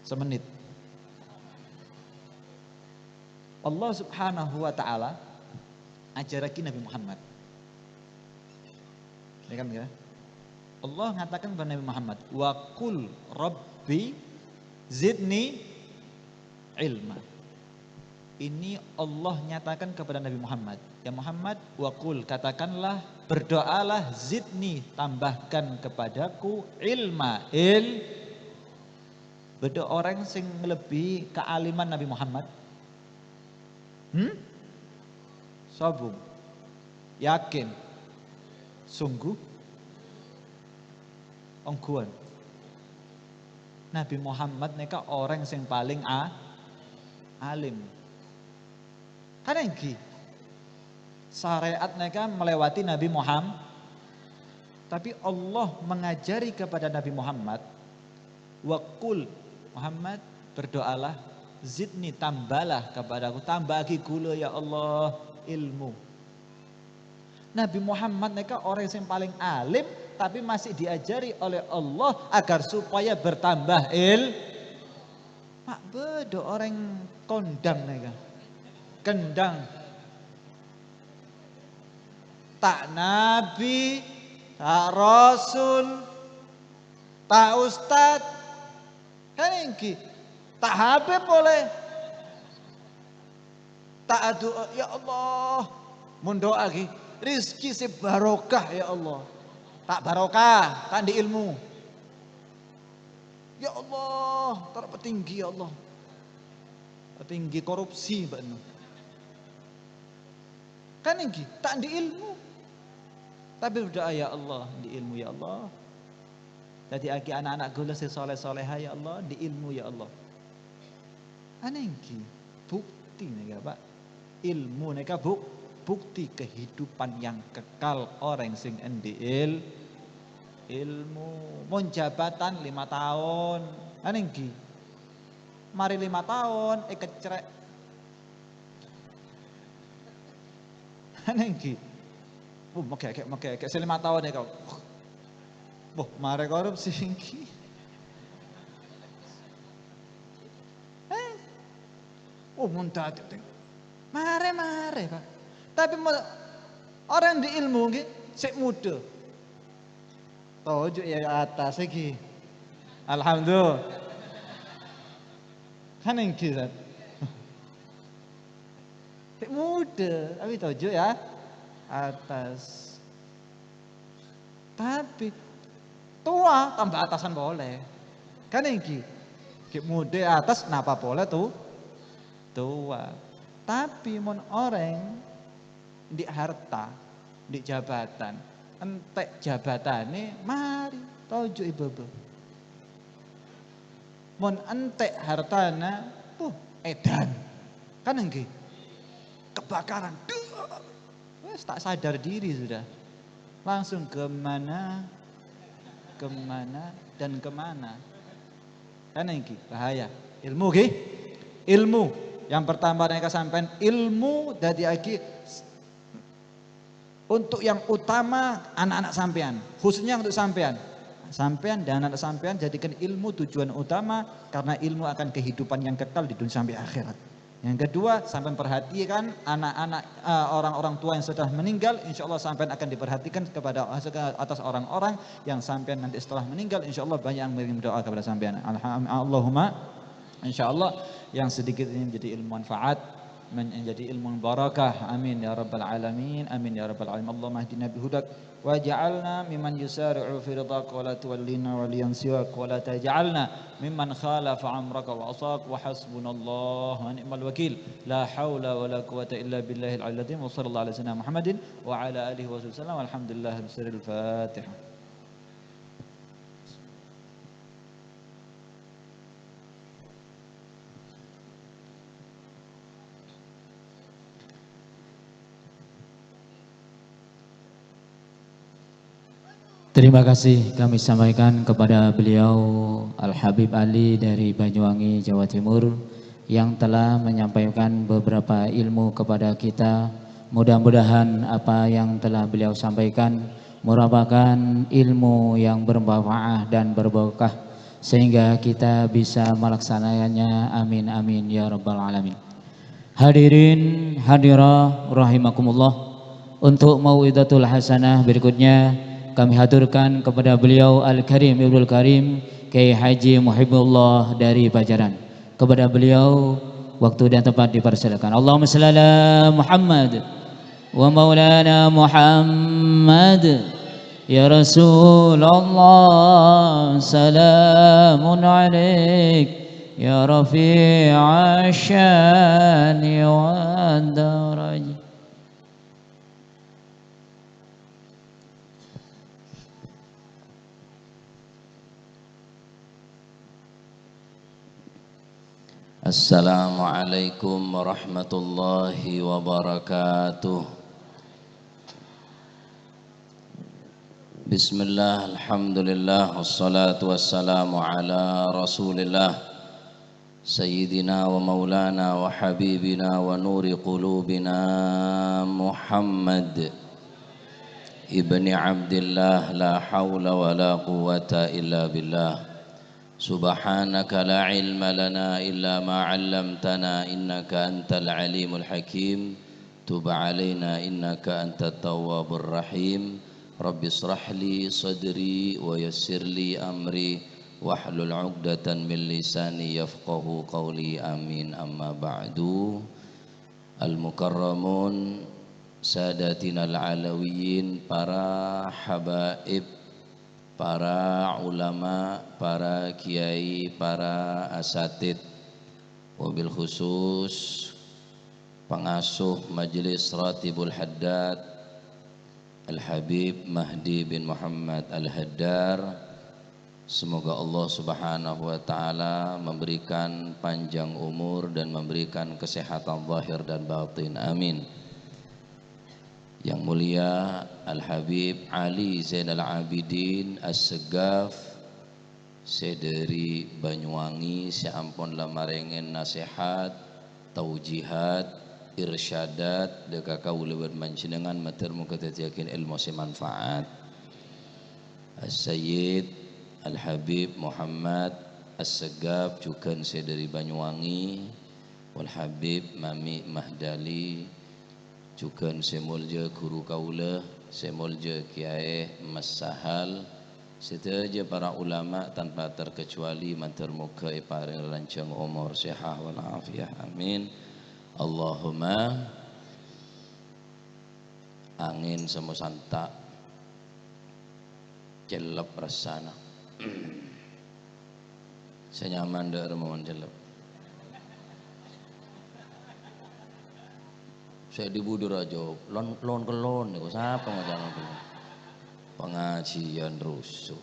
Semenit. Allah Subhanahu wa Ta'ala ajarraghi Nabi Muhammad. Ya kan, ya? Allah ngatakan kepada Nabi Muhammad, "Wa qul rabbi zidni ilma." Ini Allah nyatakan kepada Nabi Muhammad, "Ya Muhammad, wa qul, katakanlah, berdoalah, zidni, tambahkan kepadaku ilma, il." Bâdâ orèng sè ngalebbihi kaaliman Nabi Muhammad? Hmm? Sobung. Yakin. Sungguh. Ongghuwân. Nabi Muhammad nèka orèng sè palèng a-, alim. Kan èngghi? Syariat nèka melewati Nabi Muhammad. Tapi Allah mengajari kepada Nabi Muhammad, "Wa qul, Muhammad, berdoalah, zidni, tambahlah kepadaku, tambahaghi ghulâ, ya Allah, ilmu." Nabi Muhammad nèka orèng sè palèng alim, tapi masih diajari oleh Allah agar supaya bertambah il-, Ma' bâdâ orèng kondang nèka. Kendang. Ta' nabi, ta' rasul, ta' ustad. Kan èngghi. Ta' habib polè. Ta' adu'a, "Ya Allah, mon du'aaghi rizki sè barokah, ya Allah." Ta' barokah, ta' andi' ilmu. "Ya Allah, tara patinggi, ya Allah. Patinggi korupsi bâ'na." Kan èngghi, ta' andi' ilmu. Tapi berdoa, "Ya Allah, andi' ilmu, ya Allah. Dhâddhiyâghi ana'-ana' ghulâ sè soleh-soleha, ya Allah, andi' ilmu, ya Allah." Kan èngghi, bukti nèka, Pak. Ilmu nèka buk-, bukti kehidupan yang kekal orèng sè andi' il-, Ilmu. Mon jabatan lima taon, kan ènggi. Marè lima taon, èkecrè'. Kan ènggi. Uh, mèghèghè', mèghèghè', sè lima taon è kau. Boh, marè korupsi ènggi. Eh? Oh, mon dhâddhi, marè, marè, Pak. Tapè mon orèng andi' ilmu, ngghi, sè muda. Toju' è attas, ènggi. Alhamdulillah. Kan ènggi, Ustaz. Sè muda, tapè toju' è attas. Tapè towa tamba attasan polè. Kan ènggi? Ghi' muda è attas, napa polè to-, towa. Tapè mon orèng andi' harta, andi' jabatan, èntè' jabatanna, marè toju' è bâbâ. Mon èntè' hartana, puh, èdhân. Kan ènggi? Kebakaran. Duh. Wes, tak sadar diri sudah. Langsung ke mana, ke mana, dan ke mana. Kan ènggi? Bahaya. Ilmu, ngghi? Ilmu. Yang pertama, nèka sampèyan, ilmu dhâddhiyâghi untuk yang utama anak-anak sampèyan, khususnya untuk sampèyan. Sampèyan dan anak sampèyan jadikan ilmu tujuan utama, karena ilmu akan kehidupan yang kekal di dunia sampai akhirat. Yang kedua, sampèyan perhatikan anak-anak, eh, orang-orang tua yang sudah meninggal, insya Allah sampèyan akan diperhatikan kepada, atas orang-orang yang sampèyan nanti setelah meninggal, insya Allah banyak yang mengirim doa kepada sampèyan. Alham-, Allahumma. Insya Allah yang sedikit ini menjadi ilmu manfaat, menjadi ilmu barakah. Amin ya rabbal alamin. Amin ya rabbal alamin. Allahumma hdina bihudak waj'alna mimman yusari'u fi ridhaka wa la tuwallina waliyan siwak wa la taj'alna mimman khalafa amraka wa asak wa hasbunallah wa ni'mal wakil. La haula wa la quwwata illa billahil aliyyil azim. Wa sallallahu ala sayyidina Muhammadin wa ala alihi wa sahbihi wasallam. Alhamdulillah. Bisirril Fatihah. Terima kasih kami sampaikan kepada beliau Al-Habib Ali dari Banyuwangi, Jawa Timur, yang telah menyampaikan beberapa ilmu kepada kita. Mudah-mudahan apa yang telah beliau sampaikan merupakan ilmu yang bermanfaat dan berbarokah, sehingga kita bisa melaksananya. Amin, amin, ya rabbal alamin. Hadirin hadirat rahimakumullah, untuk mau'izatul hasanah berikutnya kami haturkan kepada beliau Al-Karim Ibnul Karim, Kiai Haji Muhibullah dari Pajaran. Kepada beliau, waktu dan tempat dipersilakan. Allahumma shalli ala Muhammad wa maulana Muhammad. Ya Rasulullah, salamun alaik, ya rafi'asy syani wad darajah. Assalamualaikum warahmatullahi wabarakatuh. Bismillah, alhamdulillah, wassalatu wassalamu ala Rasulillah, Sayyidina wa Maulana wa Habibina wa Nuri Qulubina Muhammad ibni Abdillah, la haula wa la quwwata illa billah. Subhanaka la ilma lana illa ma 'allamtana, innaka antal alimul hakim. Tub 'alaina innaka antat tawwabur rahim. Rabbi israh li sadri wa yassir li amri wahlul 'uqdatan min lisani yafqahu qawli. Amin. Amma ba'du. Al-mukarramun, sadatinal alawiyyin, para habaib, para ulama, para kiai, para asatid, wabil khusus pengasuh Majelis Ratibul Haddad, Al-Habib Mahdi bin Muhammad Al-Haddar. Semoga Allah Subhanahu wa Ta'ala memberikan panjang umur dan memberikan kesehatan zahir dan batin. Amin. Yang mulia Al-Habib Ali Zainal Abidin As-Segaf, sè dhâri Banyuwangi, sè ampon la marèngè nasèhat, taujihat, irsyadat dhâ' ka kaulâ bân panjhennengngan, mator moghâ dhâddhiyâghin èlmo sè manfaat. As-Sayyid Al-Habib Muhammad As-Segaf, jhughân sè dhâri Banyuwangi, Wal Habib Mami Mahdali, jhughân sè molja ghuru kaulâ, sè molja Kyaè Mas Sahal, sadhâjâ para ulama tanpa terkecuali, mator moghâ èparèng ranjhâng omor, sèhat wal afiah. Amin. Allahumma. Angèn sè mosanta'. Cellep rassana. Sè nyaman dhâ' remma mon cellep. Sè è budi rajâ, lon, lon-kellon nèko, sapa ngoca' lon-kellon? Pangajiân rusuh.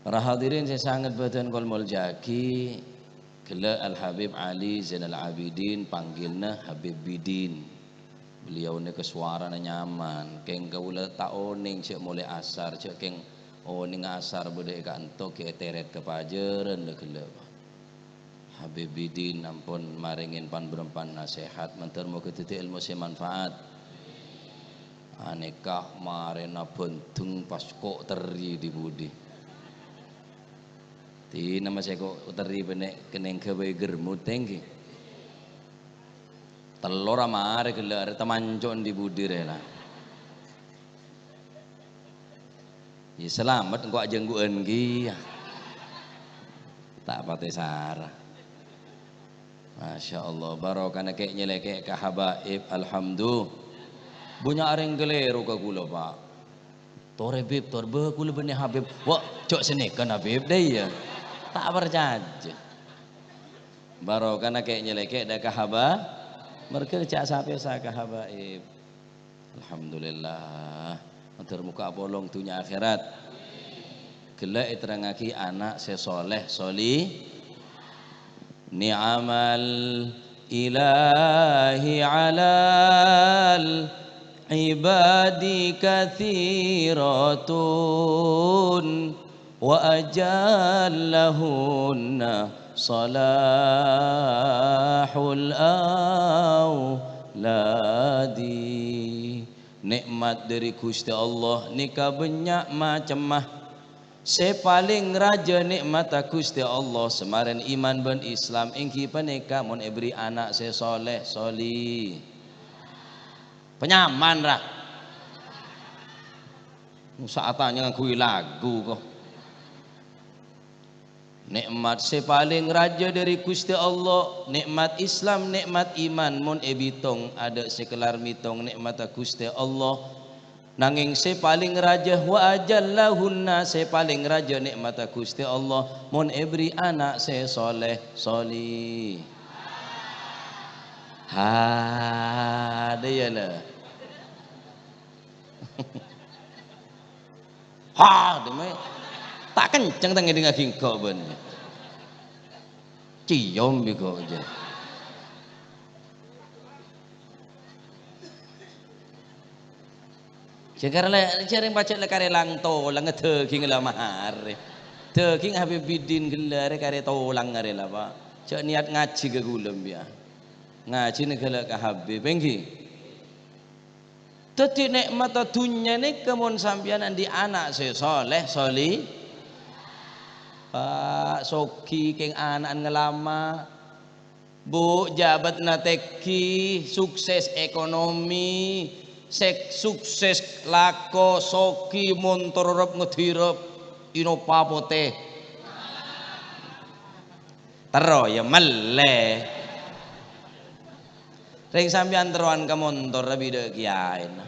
Para hadirin sè sanget bâdhân kaulâ molja'aghi, ghellâ' Al Habib Ali Zainal Abidin, panggilna Habib Bidin. Beliau nèka sowarana nyaman, kèng kaulâ ta' onèng jhâ' molaè asar, jhâ' kèng onèng asar bâdâ è ka'ento ghi' ètèrèt ka pajhârân la ghellâ', Pak. Habib Bidin ampon marèngè pan-bârâmpan nasèhat, mator moghâ dhâddhi èlmo sè manfaat. Anèka marèna bhândheng pas ko' terri è budi. Dinah masè ko' terri bânnè kennèng ghâbây ghârmut tèngghi. Tello ra marè ghellâ' arè tamanco' è budi rè la. Iyâ, salamet engko' ajhânggu'ân kèya. Ta' patè sara. Masya Allah, barokana kè' nyèlèkè' ka habaib, alhamdulillah. Bânnya' orèng kalèro ka kaulâ, Pak. "Torè, Bib, tor bâ kaulâ bânnè Habib." Wa, jhâ' sanèka, Habib, dâ' iyâ. Ta' parcajâ. Barokana kè' nyèlèkè' dâ' ka haba-, marghâ jhâ' sapèsa ka habaib. Alhamdulillah. Mator moghâ apolong dhunnya akhèrat. Ghellâ' èterrangngaghi ana' sè soleh, soli-, Ni'mal ilahi 'alal ibadi katsiratun. Wa ajallahunna salahul auladi. Nè'mat dhâri Ghustè Allah nèka bânnya' macemma. Sè palèng rajâ nè'matta Ghustè Allah, samarèn iman bân Islam, èngghi panèka mon èbherri' ana' sè soleh, soli-, Panyaman, ra? Mosè atanya ngangghuy lagu, ko'. Nè'mat sè palèng rajâ dhâri Ghustè Allah, nè'mat Islam, nè'mat iman, mon èbitong, adâ' sè kellar mètong nè'matta Ghustè Allah. Nangèng sè palèng rajâ, wa ajallahunna, sè palèng rajâ nè'matta Ghustè Allah, mon èbherri' ana' sè soleh, soli-, Ha, dâ' iyâ la. Ha, dâ' mè. Ta' kenceng ta' ngèdingngaghi engko' bân. Ciom bi' ko' jâ. Jâgâ la, jârèng pajhât la karè lang-tolang, dâging la maharè. Dâging Habib Bidin ghellâ' arè karè tolang arè la, Pak. Jhâ' niyat ngajhi ka ghulâ, biya. Ngajhina ghellâ' ka Habib, èngghi. Dâddhi nè'matta dhunnya nèka mon sampèyan andi' ana' sè soleh, soli-, Pak, sogi kèng ana'na ngalama. Bu, jabatna tèngghi, sukses ekonomi, sèk-, sukses lako, sogi, montor rep-ngedirep, Innova potè. Terro, ya, mellè. Rèng sampèyan terrowan ka montor, abidhâ kèyaèna.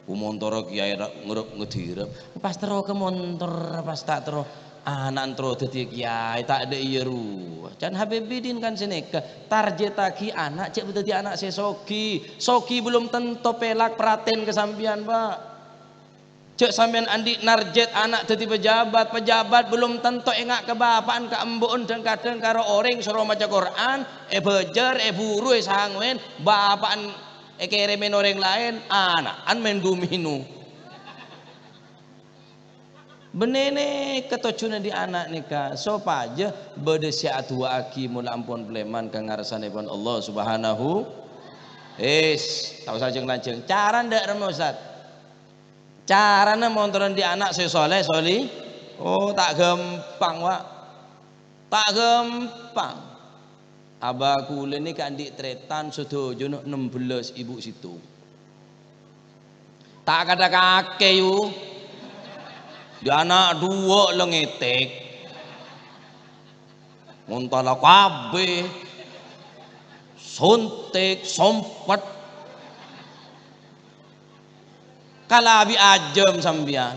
Ku montorra kèyaè ra-, ngerep-ngedirep. Pas terro ka montor, pas ta' terro. Ana'na terro dâddhi kèyaè, ta' dâ' iyâ rowa. Can Habib Bidin kan sanèka, tarjettaghi ana' jhâ' dâddhi ana' sè sogi. Sogi belum tentu pèlak pratèn ka sampèyan, Pak. Jhâ' sampèyan andi' narjet ana' dhâddhi pejabat. Pejabat belum tanto enga' ka bapa'an, ka embu'en, dhâng-kadhâng karo orèng soro maca Qur'an, èbâjâr, èburu, èsangowèn, bapa'an èkèrèmèn orèng laèn, ana'an maèn domino. Bânnè nèka tojjhuna andi' ana' nèka, sopajâ bâdâ sè adu'aaghi mola ampon palèman ka ngarsannèpon Allah Subhanahu. Is, ta' osa jhâng-lanjhâng. Carana dâ' remma, Ustaz? Carana montoran andi' ana' sè soleh, soli-, oh, ta' ghâmpang, Wa'. Ta' ghâmpang. Abah kaulâ nèka andi' tarètan sadhâjâna ennem bellâs ibu sèttong. Ta' kadhâ' kakè, yu. Andi' ana' duwâ' la ngètèk. Mon ta' la kabbhi. Sontek, sompet. Kalabhi ajâm sampèyan.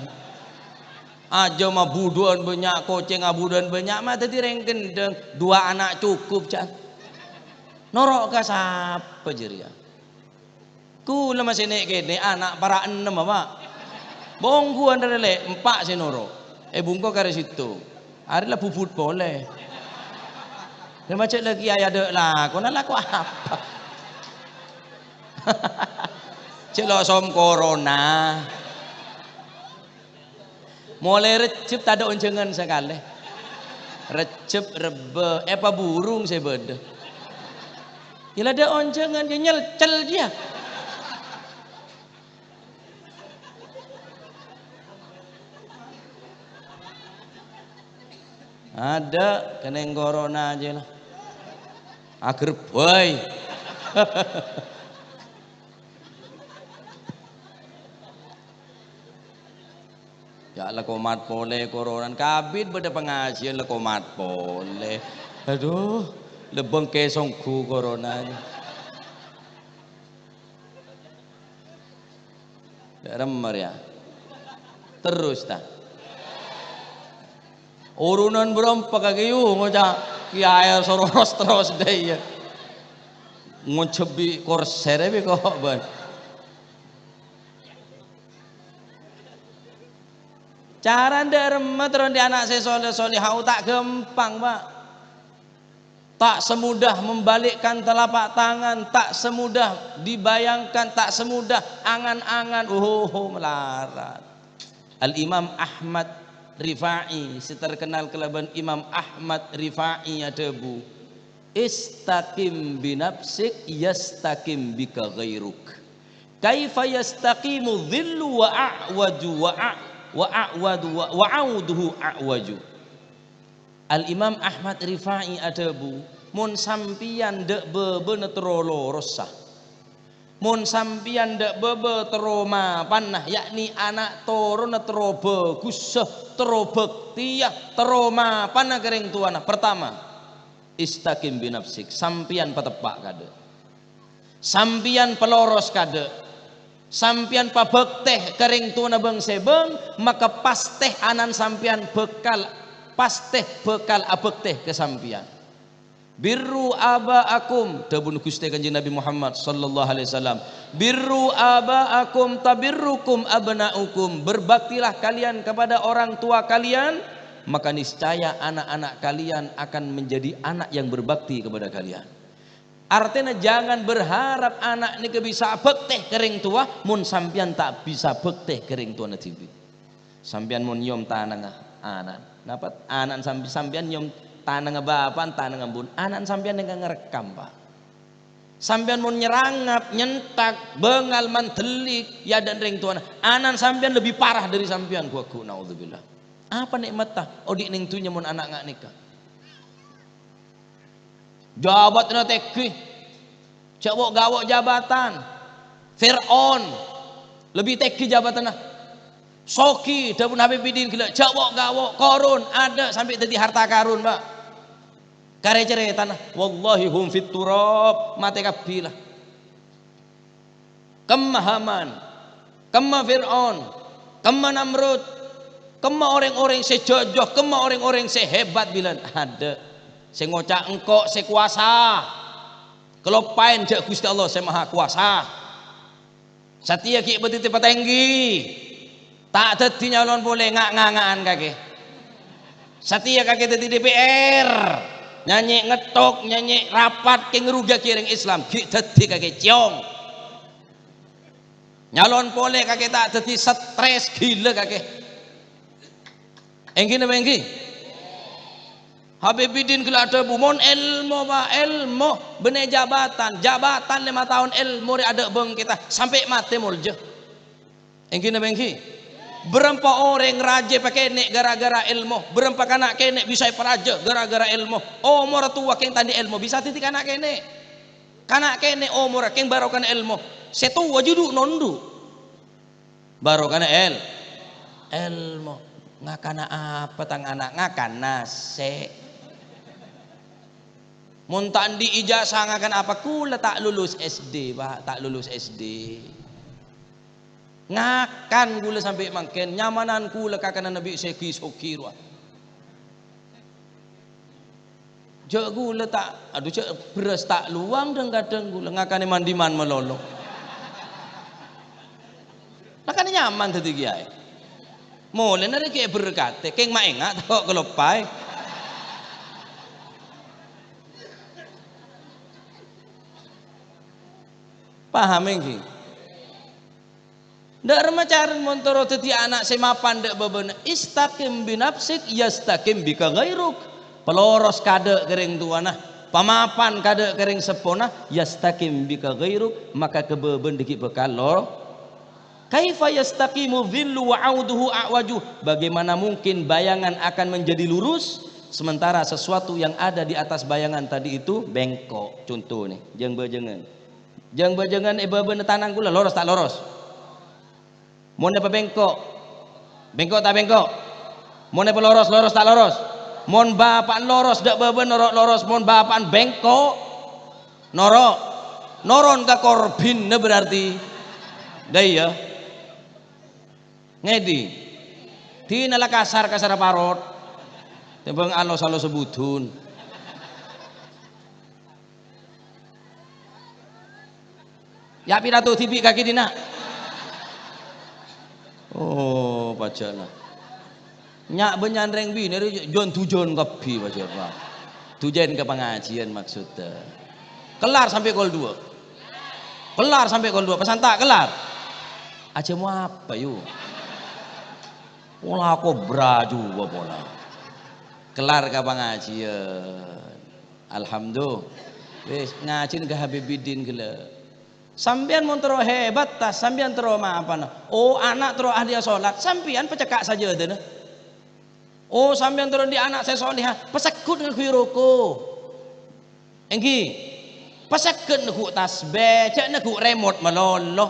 Ajâm abudhuwân bânnya', kocèng abudhuwân bânnya', ma' dhâddhi rèng ghendhâng. Duwâ' ana' cokop, can. Noro' ka sapa jârèya? Kaulâ masè nè'-kènè' ana' para' ennem, apa? Bhungkowan rè lè', empa' sè noro'. Èbhungko karè sèttong. Arè la bubut polè. Rè ma' cè' la kèyaè adâ' lakona, lako apa? Cè' lo' som korona. Molaè Rejjeb tadâ' onjhângan sakalè. Rejjeb, Rebbâ, èpaburung sè bâdâ. Yâ la dâ' onjhângan, yâ nyelcel jiyâ. Adâ', kenning korona jiyâ la. Aghârbây. Yâ, la komat polè koronan. Kabit bâdâ pangajiyân la komat polè. Adhu, lebeng kè songghu korona. Dâ' remma rèya. Terros, ta? Urunan bârâmpa kakè, yu, ngoca' kèyaè soro ros terros dâ' iyâ. Ngonjhâbhi korsè rè bi' ko' bân. Carana dâ' remma terro andi' ana' sè soleh-solehah ta' ghâmpang, Pa'. Tak semudah membalikkan telapak tangan, tak semudah dibayangkan, tak semudah angan-angan. Oho, malarat. Al-Imam Ahmad Rifa'i, sè terkenal kalabân Imam Ahmad Rifa'i, adhâbu, "Istaqim binafsik, yastaqim bika ghairuk. Kaifa yastaqimu dhillu wa a'waju wa a-, wa a'wadu wa, wa auduhu a'waju." Al-Imam Ahmad Rifa'i adhâbu, "Mon sampèyan dâ' bâbâna terro lorossa, mon sampèyan dâ' bâbâ terro mapanna, yakni ana' toronna terro bhâghussa, terro bhâktèya, terro mapanna ka rèng towana, partama, istaqim binafsik, sampèyan pateppa' kaadâ'." Sampèyan paloros kaadâ'. Sampèyan pabhâktè ka rèng towana bâng-sèbâng, maka pastè ana'na sampèyan bhâkal, pastè bhâkal abhâktè ka sampèyan. "Birru aba'akum," dhâbuna Ghustè Kanjeng Nabi Muhammad sallallahu alaihi wasallam, "Birru aba'akum tabirrukum abna'ukum," berbaktilah kalian kepada orang tua kalian, maka niscaya anak-anak kalian akan menjadi anak yang berbakti kepada kalian. Artèna, jangan berharap ana' nèka bisa abhâktè ka rèng towa, mon sampèyan ta' bisa bhâktè ka rèng towana dhibi'. Sampèyan mon nyom tanangnga ana', napa ana'na samp-, sampèyan nyom tanangnga bapa'na, tanangnga embu'na, ana'na sampèyan nèka ngarekkam, Pa'. Sampèyan mon nyerangap, nyentak, bângal, mandellik, è adâ'na rèng towana, ana'na sampèyan lebbi parah dâri sampèyan, ghu-, ghu-, naudzubillah. Apa nè'matta odi' neng dhunnya mon ana' nga' nèka? Jabatanna tèngghi. Jhâ' wo'-gawo' jabatan. Fir'aun lebbi tèngghi jabatanna. Soghi, dhâbuna Habib Bidin ghellâ', jhâ' wo'-gawo'. Korun, adâ' sampè' dhâddhi harta karun, Pa'. Karè carètana, wallahi hum fit turab, matè kabbhi la. Kemma Haman, kemma Fir'aun, kemma Namrud, kemma orèng-orèng sè jhâjâ, kemma orèng-orèng sè hebat bilân adâ' sè ngoca' engko' sè kowasa. Kaloppaèn jhâ' Ghustè Allah sè Maha Kowasa. Satèya ghi' bâdâ teppa tèngghi. Ta' dhâddhi nyalon polè nga'-nganga'an kakè. Satèya kakè dhâddhi D P R. Nyanyè' ngettok, nyanyè' rapat kè ngrugiyaghi orèng Islam. Ghi' dhâddhi kakè cèyong. Nyalon polè kakè ta' dhâddhi stres, ghilâ kakè. Èngghi napa èngghi? Habib Bidin ghellâ' adhâbu, "Mon èlmo, Pak, èlmo, bânnè jabatan, jabatan lèma taon èlmo rè adâ' bângkètta, sampè' matè molja." Èngghi napa èngghi? Bârâmpa orèng rajâ èpakènè' ghârâ-ghârâ èlmo, bârâmpa kana' kènè' bisa èparajâ ghârâ-ghârâ èlmo. Omorra towa kèng ta' andi' èlmo, bisa dhâddhi kana' kènè'. Kana' kènè' omorra kèng barokana èlmo. Sè towa judhu' nondhu'. Barokana èl-, èlmo. Ngakana apa tang ana'? Ngakan nasè'. Mon ta' andi' ijazah ngakan apa? Kaulâ ta' lulus S D, Pak, ta' lulus S D. Ngakan kaulâ sampè' mangkèn, nyamanan kaulâ kakananna bi' sè ghi-soghi rowa. Jhâ' kaulâ ta', adhu, jhâ' bherrâs ta' lowang dhâng-kadhâng kaulâ ngakanè mandiman malolo. La kan nyaman dhâddhi kèyaè. Molèna rè ghi' èberkatè, kèng ma' enga' tako' kaloppaè. Paham èngghi? Dâ' remma carana mon terro dhâddhi ana' sè mapan dâ' bâbâna, "Istaqim binafsik, yastaqim bika ghairuk." Paloros kadâ' ka rèng towana, pamapan kadâ' ka rèng seppona, "Yastaqim bika ghairuk," maka ka bâbâna ghi' bhâkal lo-, "Kaifa yastaqimu dhillu wa auduhu a'waju?" Bagaimana mungkin bayangan akan menjadi lurus, sementara sesuatu yang ada di atas bayangan tadi itu bengkok? Conto nè, jâng-bâjângan. Jâng-bâjângan è bâbâna tanang kaulâ, loros ta' loros? Mon èpabengko', bengko' ta' bengko'? Mon èpaloros, loros ta' loros? Mon bapa'na loros, dâ' bâbâna noro' loros. Mon bapa'na bengko', noro'. Noron ka korbhina berarti. Dâ' iyâ. Ngèdhing. Dinah la kasar-kasarra parot. Tèmbhâng alos-alossa budun. Ya' pidato dhibi' kakè dinna'. Oh, pajhâna. Nya' bânnya'an rèng binè rè jhân-dhujân kabbhi, pajhât, Pak. Dhujân ka pangajiyân maksodda. Kellar sampè' kol duwâ'. Kellar sampè' kol duwâ'. Pesan ta' kellar. Ajâ mo apa, yu? Pola kobra jhuwâ pola. Kellar ka pangajiyân. Alhamdulillah. Wis, ngajina ka Habib Bidin ghellâ'. Sampèyan mon terro hebat, ta'? Sampèyan terro mapana. Oh, ana' terro ahli solat, sampèyan pacekka' sajâdâna. Oh, sampèyan terro andi' ana' sè soleha, pasegghut ngangghuy roko'. Èngghi, pasegghut neggu' tasbih, jhâ' neggu' remot malolo.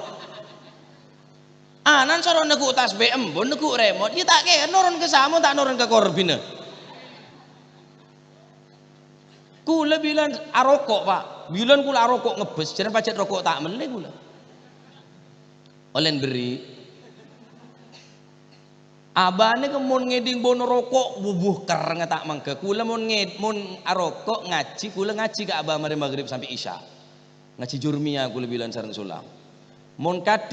Ana'na soro neggu' tasbih, embu'na neggu' remot, iyâ ta' kèra noron ka samo, ta' noron ka korbhina. Kaulâ bilân aroko', Pak. Bilân kaulâ aroko' ngebbhâs, jhârân pajhât roko' ta' mellè kaulâ. Ollèna berri'. Abâ nèka mon ngèdhing bâuna roko', bubuh kerrengnga ta' mangghâ. Kaulâ mon ngèd-, mon aroko' ngajhi, kaulâ ngajhi ka abâ marè maghrib sampè' isya. Ngajhi Jurmiyah kaulâ bilân sareng Sulam. Mon kadhi